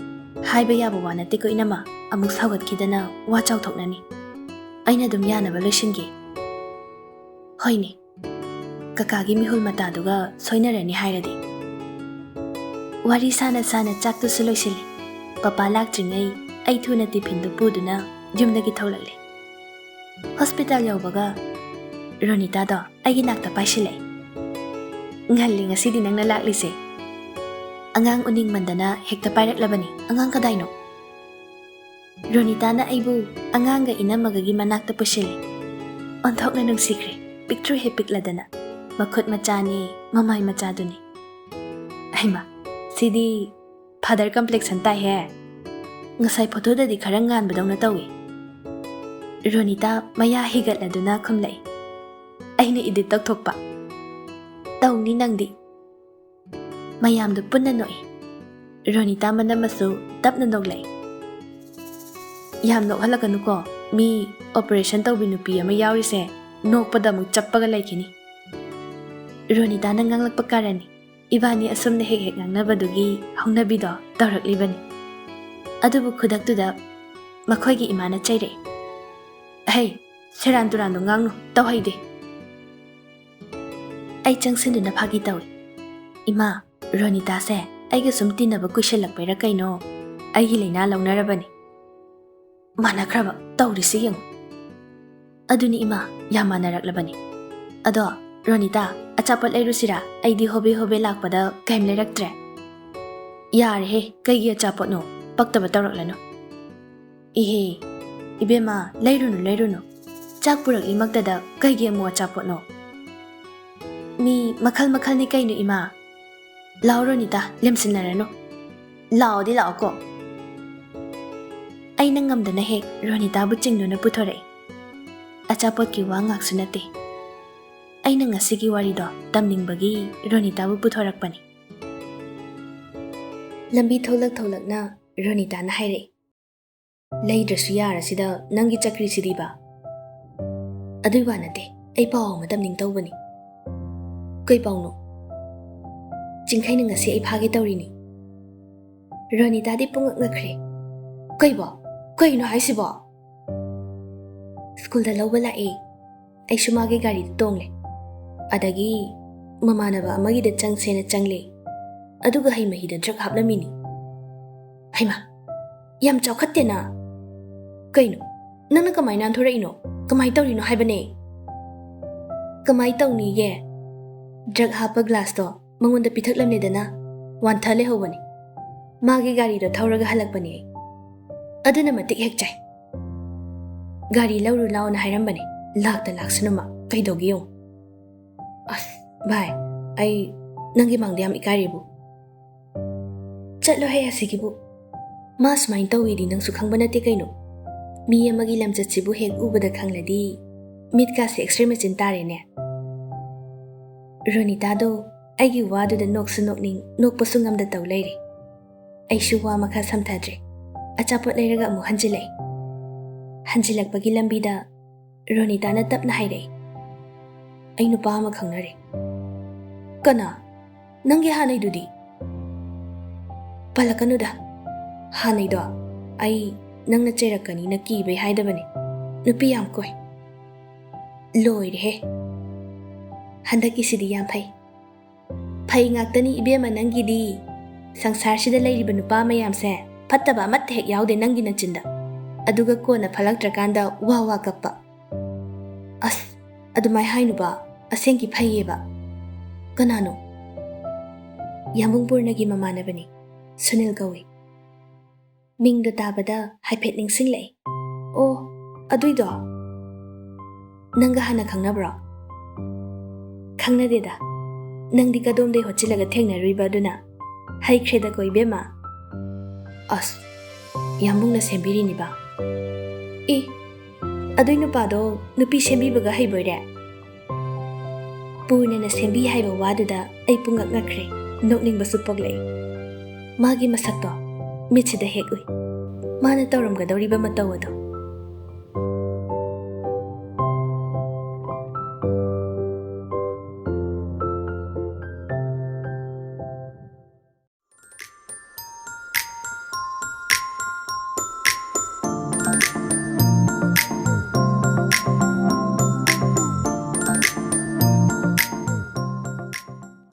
ꯍꯥꯏꯕ ꯌꯥꯕ ꯋꯥ ꯅꯠꯇꯦꯀꯣ ꯏꯅꯝꯃ, ꯑꯃꯨꯛ ꯁꯥꯎꯒꯠꯈꯤꯗꯅ ꯋꯥ ꯆꯥꯎꯊꯣꯛꯅꯅꯤ꯫ ꯑꯩꯅ ꯑꯗꯨꯝ ꯌꯥꯅꯕ ꯂꯣꯏꯁꯤꯟꯒꯦ꯫ ꯍꯣꯏꯅꯦ, ꯀꯀꯥꯒꯤ ꯃꯤꯍꯨꯜ ꯃꯇꯥꯗꯨꯒ ꯁꯣꯏꯅꯔꯅꯤ ꯍꯥꯏꯔꯗꯤ꯫ ꯋꯥꯔꯤ ꯁꯥꯅ ꯁꯥꯅ ꯆꯥꯛꯇꯨꯁꯨ ꯂꯣꯏꯁꯤꯜꯂꯤ꯫ ꯄꯄꯥ ꯂꯥꯛꯇ꯭ꯔꯤꯉꯩ ꯑꯩ ꯊꯨꯅ ꯇꯤꯐꯤꯟꯗꯨ ꯄꯨꯗꯨꯅ ꯌꯨꯝꯗꯒꯤ ꯊꯣꯛꯂꯛꯂꯦ꯫ ꯍꯣꯁꯄꯤꯇꯥꯜ ꯌꯧꯕꯒ ꯔꯣꯅꯤꯇꯥꯗꯣ ꯑꯩꯒꯤ ꯅꯥꯛꯇ ꯄꯥꯏꯁꯤꯜꯂꯛꯑꯦ꯫ "ꯉꯜꯂꯤ ꯉꯁꯤꯗꯤ ꯅꯪꯅ ꯂꯥꯛꯂꯤꯁꯦ꯫ ꯑꯉꯥꯡ ꯎꯅꯤꯡꯃꯟꯗꯅ ꯍꯦꯛꯇ ꯄꯥꯏꯔꯛꯂꯕꯅꯤ꯫ ꯑꯉꯥꯡ ꯀꯗꯥꯏꯅꯣ?" ꯔꯣꯅꯤꯇꯥꯅ ꯑꯩꯕꯨ ꯑꯉꯥꯡꯒ ꯏꯅꯝꯃꯒꯒꯤ ꯃꯅꯥꯛꯇ ꯄꯨꯁꯤꯜꯂꯤ꯫ ꯑꯣꯟꯊꯣꯛꯅ ꯅꯨꯡꯁꯤꯈ꯭ꯔꯦ, ꯄꯤꯛꯇ꯭ꯔꯨ ꯍꯦꯛ ꯄꯤꯛꯂꯗꯅ꯫ ꯃꯈꯨꯠ ꯃꯆꯥꯅꯤ, ꯃꯃꯥꯏ ꯃꯆꯥꯗꯨꯅꯤ꯫ ꯍꯩꯃꯥ, ꯁꯤꯗꯤ ꯐꯥꯗꯔ ꯀꯝꯄ꯭ꯂꯦꯛꯁꯟ ꯇꯥꯏꯍꯦ꯫ ꯉꯁꯥꯏ ꯐꯣꯇꯣꯗꯗꯤ ꯈꯔ ꯉꯥꯟꯕꯗꯧꯅ ꯇꯧꯏ꯫ ꯔꯣꯅꯤꯇꯥ ꯃꯌꯥ ꯍꯤꯒꯠꯂꯗꯨꯅ ꯈꯨꯝꯂꯛꯏ꯫ ꯑꯩꯅ ꯏꯗꯤꯠ ꯇꯧꯊꯣꯛꯄ꯫ "ꯇꯧꯅꯤ ꯅꯪꯗꯤ꯫" ꯃꯌꯥꯝꯗꯨ ꯄꯨꯟꯅ ꯅꯣꯛꯏ꯫ ꯔꯣꯅꯤꯇꯥ ꯃꯅꯝꯃꯁꯨ ꯇꯞꯅ ꯅꯣꯛꯂꯛꯏ꯫ "ꯌꯥꯝ ꯅꯣꯛꯍꯜꯂꯛꯀꯅꯨꯀꯣ, ꯃꯤ ꯑꯣꯄꯔꯦꯁꯟ ꯇꯧꯕꯤ ꯅꯨꯄꯤ ꯑꯃ ꯌꯥꯎꯔꯤꯁꯦ ꯅꯣꯛꯄꯗ ꯑꯃꯨꯛ ꯆꯞꯄꯒ ꯂꯩꯈꯤꯅꯤ꯫" ꯔꯣꯅꯤꯇꯥꯅ ꯉꯥꯡꯂꯛꯄ ꯀꯥꯔꯟꯅꯤ꯫ ꯏꯕꯥꯅꯤ ꯑꯁꯨꯝꯅ ꯍꯦꯛ ꯍꯦꯛ ꯉꯥꯡꯅꯕꯗꯨꯒꯤ ꯍꯧꯅꯕꯤꯗꯣ ꯇꯧꯔꯛꯂꯤꯕꯅꯤ꯫ ꯑꯗꯨꯕꯨ ꯈꯨꯗꯛꯇꯨꯗ ꯃꯈꯣꯏꯒꯤ ꯏꯃꯥꯅ ꯆꯩꯔꯛꯏ꯫ "ꯑꯍꯩ, ꯁꯦꯔꯥꯟ ꯇꯨꯔꯥꯟꯗꯣ ꯉꯥꯡꯅꯨ, ꯇꯧꯍꯩꯗꯦ꯫" ꯑꯩ ꯆꯪꯁꯤꯟꯗꯨꯅ ꯐꯥꯒꯤ ꯇꯧꯏ꯫ "ꯏꯃꯥ, ꯔꯣꯅꯤꯇꯥꯁꯦ ꯑꯩꯒ ꯁꯨꯝ ꯇꯤꯟꯅꯕ ꯀꯨꯏꯁꯜꯂꯛꯄꯩꯔꯥ ꯀꯩꯅꯣ ꯑꯩꯒꯤ ꯂꯥꯏꯅꯥ ꯂꯧꯅꯔꯕꯅꯤ꯫" "ꯃꯥꯟꯅꯈ꯭ꯔꯕ ꯇꯧꯔꯤꯁꯤ ꯌꯦꯡꯉꯨ꯫" "ꯑꯗꯨꯅꯤ ꯏꯃꯥ, ꯌꯥꯝ ꯃꯥꯟꯅꯔꯛꯂꯕꯅꯤ꯫ ꯑꯗꯣ ꯔꯣꯅꯤꯇꯥ, ꯑꯆꯥꯄꯣꯠ ꯂꯩꯔꯨꯁꯤꯔꯥ? ꯑꯩꯗꯤ ꯍꯣꯕꯦ ꯍꯣꯕꯦ ꯂꯥꯛꯄꯗ ꯀꯩꯝ ꯂꯩꯔꯛꯇ꯭ꯔꯦ꯫" "ꯌꯥꯔꯦꯍꯦ, ꯀꯩꯒꯤ ꯑꯆꯥꯄꯣꯠꯅꯣ? ꯄꯛꯇꯕ ꯇꯧꯔꯛꯂꯅꯨ꯫" "ꯏꯍꯦ, ꯏꯕꯦꯝꯃ, ꯂꯩꯔꯨꯅꯨ, ꯂꯩꯔꯨꯅꯨ꯫ ꯆꯥꯛ ꯄꯨꯔꯛꯂꯤꯃꯛꯇꯗ ꯀꯩꯒꯤ ꯑꯃꯨꯛ ꯑꯆꯥꯄꯣꯠꯅꯣ?" "ꯃꯤ ꯃꯈꯜ ꯃꯈꯜꯅꯤ ꯀꯩꯅꯣ, ꯏꯃꯥ꯫" "ꯂꯥꯛꯑꯣ ꯔꯣꯅꯤꯇꯥ, ꯂꯦꯝꯁꯤꯟꯅꯔꯅꯨ꯫ ꯂꯥꯛꯑꯣꯗꯤ ꯂꯥꯛꯑꯣꯀꯣ꯫" ꯑꯩꯅ ꯉꯝꯗꯅ ꯍꯦꯛ ꯔꯣꯅꯤꯇꯥꯕꯨ ꯆꯤꯡꯗꯨꯅ ꯄꯨꯊꯣꯔꯛꯏ꯫ ꯑꯆꯥꯄꯣꯠꯀꯤ ꯋꯥ ꯉꯥꯛꯁꯨ ꯅꯠꯇꯦ꯫ ꯑꯩꯅ ꯉꯁꯤꯒꯤ ꯋꯥꯔꯤꯗꯣ ꯇꯝꯅꯤꯡꯕꯒꯤ ꯔꯣꯅꯤꯇꯥꯕꯨ ꯄꯨꯊꯣꯔꯛꯄꯅꯤ꯫ ꯂꯝꯕꯤ ꯊꯣꯛꯂꯛ ꯊꯣꯛꯂꯛꯅ ꯔꯣꯅꯤꯇꯥꯅ ꯍꯥꯏꯔꯛꯏ, "ꯂꯩꯗ꯭ꯔꯁꯨ ꯌꯥꯔꯁꯤꯗ ꯅꯪꯒꯤ ꯆꯀ꯭ꯔꯤꯁꯤꯗꯤꯕ?" "ꯑꯗꯨꯏ ꯋꯥ ꯅꯠꯇꯦ, ꯑꯩ ꯄꯥꯎ ꯑꯃ ꯇꯝꯅꯤꯡ ꯇꯧꯕꯅꯤ꯫ "ꯀꯩ ꯄꯥꯎꯅꯣ?" "ꯆꯤꯡꯈꯩꯅ ꯉꯁꯤ ꯑꯩ ꯐꯥꯒꯦ ꯇꯧꯔꯤꯅꯤ꯫" ꯔꯣꯅꯤꯇꯥꯗꯤ ꯄꯨꯡꯉꯛ ꯉꯛꯈ꯭ꯔꯦ꯫ "ꯀꯩꯕꯣ? ꯀꯩꯅꯣ ꯍꯥꯏꯁꯤꯕꯣ?" "ꯁ꯭ꯀꯨꯜꯗ ꯂꯧꯕ ꯂꯥꯛꯑꯦ꯫ ꯑꯩꯁꯨ ꯃꯥꯒꯤ ꯒꯥꯔꯤꯗ ꯇꯣꯡꯂꯦ꯫ ꯑꯗꯒꯤ ꯃꯃꯥꯟꯅꯕ ꯑꯃꯒꯤꯗ ꯆꯪꯁꯦꯅ ꯆꯪꯂꯦ꯫ ꯑꯗꯨꯒ ꯍꯩ ꯃꯍꯤꯗ ꯗ꯭ꯔꯒ ꯍꯥꯞꯂꯝꯃꯤꯅꯤ꯫" "ꯍꯩꯃꯥ, ꯌꯥꯝ ꯆꯥꯎꯈꯠꯇꯦꯅ꯫ ꯀꯩꯅꯣ, ꯅꯪꯅ ꯀꯃꯥꯏꯅ ꯅꯥꯟꯊꯣꯔꯛꯏꯅꯣ? ꯀꯃꯥꯏꯅ ꯇꯧꯔꯤꯅꯣ ꯍꯥꯏꯕꯅꯦ?" "ꯀꯃꯥꯏ ꯇꯧꯅꯤꯒꯦ? ꯗ꯭ꯔꯒ ꯍꯥꯞꯄ ꯒ꯭ꯂꯥꯁꯇꯣ ꯃꯉꯣꯟꯗ ꯄꯤꯊꯛꯂꯝꯂꯦꯗꯅ, ꯋꯥꯟꯊ ꯂꯩꯍꯧꯕꯅꯤ꯫ ꯃꯥꯒꯤ ꯒꯥꯔꯤꯗꯣ ꯊꯧꯔꯒ ꯍꯜꯂꯛꯄꯅꯦ ꯑꯩ꯫ ꯑꯗꯨꯅ ꯃꯇꯤꯛ ꯍꯦꯛ ꯆꯥꯏ꯫ ꯒꯥꯔꯤ ꯂꯧꯔꯨ ꯂꯥꯎꯅ ꯍꯥꯏꯔꯝꯕꯅꯦ, ꯂꯥꯛꯇ ꯂꯥꯛꯁꯅꯨꯃ, ꯀꯩꯗꯧꯒꯦ ꯌꯦꯡꯉꯨ꯫" "ꯑꯁ ꯚꯥꯏ, ꯑꯩ ꯅꯪꯒꯤ ꯃꯥꯡꯗ ꯌꯥꯝ ꯏꯀꯥꯏꯔꯦꯕꯨ꯫" "ꯆꯠꯂꯣꯍꯦ ꯑꯁꯤꯒꯤꯕꯨ꯫ ꯃꯥ ꯁꯨꯃꯥꯏꯅ ꯇꯧꯋꯤꯗꯤ ꯅꯪꯁꯨ ꯈꯪꯕ ꯅꯠꯇꯦ ꯀꯩꯅꯣ꯫ ꯃꯤ ꯑꯃꯒꯤ ꯂꯝꯆꯠꯁꯤꯕꯨ ꯍꯦꯛ ꯎꯕꯗ ꯈꯪꯂꯗꯤ ꯃꯤꯠꯀꯥꯁꯦ ꯑꯦꯛꯁꯔꯦ ꯃꯦꯆꯤꯟ ꯇꯥꯔꯦꯅꯦ꯫" ꯔꯣꯅꯤꯇꯥꯗꯣ ꯑꯩꯒꯤ ꯋꯥꯗꯨꯗ ꯅꯣꯛꯁꯨ ꯅꯣꯛꯅꯤꯡ, ꯅꯣꯛꯄꯁꯨ ꯉꯝꯗ ꯇꯧ ꯂꯩꯔꯦ꯫ ꯑꯩꯁꯨ ꯋꯥ ꯃꯈꯥ ꯁꯝꯊꯗ꯭ꯔꯦ꯫ ꯑꯆꯥꯄꯣꯠ ꯂꯩꯔꯒ ꯑꯃꯨꯛ ꯍꯟꯖꯤꯜꯂꯛꯑꯦ꯫ ꯍꯟꯖꯤꯜꯂꯛꯄꯒꯤ ꯂꯝꯕꯤꯗ ꯔꯣꯅꯤꯇꯥꯅ ꯇꯞꯅ ꯍꯥꯏꯔꯛꯏ, "ꯑꯩ ꯅꯨꯄꯥ ꯑꯃ ꯈꯪꯅꯔꯦ꯫" "ꯀꯅꯥ? ꯅꯪꯒꯤ ꯍꯥꯟꯅꯩꯗꯨꯗꯤ?" "ꯄꯜꯂꯛꯀꯅꯨꯗ꯫ ꯍꯥꯟꯅꯩꯗꯣ ꯑꯩ ꯅꯪꯅ ꯆꯩꯔꯛꯀꯅꯤꯅ ꯀꯤꯕꯩ ꯍꯥꯏꯗꯕꯅꯦ꯫ ꯅꯨꯄꯤ ꯌꯥꯝ ꯀꯣꯏ꯫" "ꯂꯣꯏꯔꯦꯍꯦ꯫ ꯍꯟꯗꯛꯀꯤꯁꯤꯗꯤ ꯌꯥꯝ ꯐꯩ꯫" "ꯐꯩ ꯉꯥꯛꯇꯅꯤ ꯏꯕꯦꯝꯃ ꯅꯪꯒꯤꯗꯤ꯫ ꯁꯪꯁꯥꯔꯁꯤꯗ ꯂꯩꯔꯤꯕ ꯅꯨꯄꯥ ꯃꯌꯥꯝꯁꯦ ꯐꯠꯇꯕ ꯑꯃꯠꯇ ꯍꯦꯛ ꯌꯥꯎꯗꯦ ꯅꯪꯒꯤ ꯅꯆꯤꯟꯗ꯫ ꯑꯗꯨꯒ ꯀꯣꯟꯅ ꯐꯠꯂꯛꯇ꯭ꯔꯀꯥꯟꯗ ꯋꯥ ꯋꯥ ꯀꯞꯄ꯫" "ꯑꯁ, ꯑꯗꯨꯃꯥꯏ ꯍꯥꯏꯅꯨꯕ, ꯑꯁꯦꯡꯀꯤ ꯐꯩꯌꯦꯕ꯫" "ꯀꯅꯥꯅꯣ?" "ꯌꯥꯝꯕꯨꯡ ꯄꯨꯔꯅꯒꯤ ꯃꯃꯥꯟꯅꯕꯅꯤ, ꯁꯨꯅꯤꯜ ꯀꯧꯏ꯫" ꯃꯤꯡꯗꯣ ꯇꯥꯕꯗ ꯍꯥꯏꯐꯦꯠ ꯅꯤꯡꯁꯤꯡꯂꯛꯏ꯫ "ꯑꯣ, ꯑꯗꯨꯏꯗꯣ? ꯅꯪꯒ ꯍꯥꯟꯅ ꯈꯪꯅꯕ꯭ꯔꯣ?" "ꯈꯪꯅꯗꯦꯗ꯫ ꯅꯪꯗꯤ ꯀꯗꯣꯝꯗꯩ ꯍꯣꯠꯆꯤꯜꯂꯒ ꯊꯦꯡꯅꯔꯨꯏꯕ ꯑꯗꯨꯅ? ꯍꯩꯈ꯭ꯔꯦꯗꯀꯣ ꯏꯕꯦꯝꯃ꯫" "ꯑꯁ, ꯌꯥꯝꯕꯨꯡꯅ ꯁꯦꯝꯕꯤꯔꯤꯅꯤꯕ꯫ ꯑꯦ, ꯑꯗꯨꯏ ꯅꯨꯄꯥꯗꯣ ꯅꯨꯄꯤ ꯁꯦꯝꯕꯤꯕꯒ ꯍꯩꯕꯣꯏꯔꯦ? ꯄꯨꯔꯅꯤꯅ ꯁꯦꯝꯕꯤ ꯍꯥꯏꯕ ꯋꯥꯗꯨꯗ ꯑꯩ ꯄꯨꯡꯉꯛ ꯉꯛꯈ꯭ꯔꯦ꯫ ꯅꯣꯛꯅꯤꯡꯕꯁꯨ ꯄꯣꯛꯂꯛꯏ꯫ ꯃꯥꯒꯤ ꯃꯁꯛꯇꯣ ꯃꯤꯠꯁꯤꯗ ꯍꯦꯛ ꯎꯏ꯫ ꯃꯥꯅ ꯇꯧꯔꯝꯒꯗꯧꯔꯤꯕ ꯃꯇꯧ ꯑꯗꯣ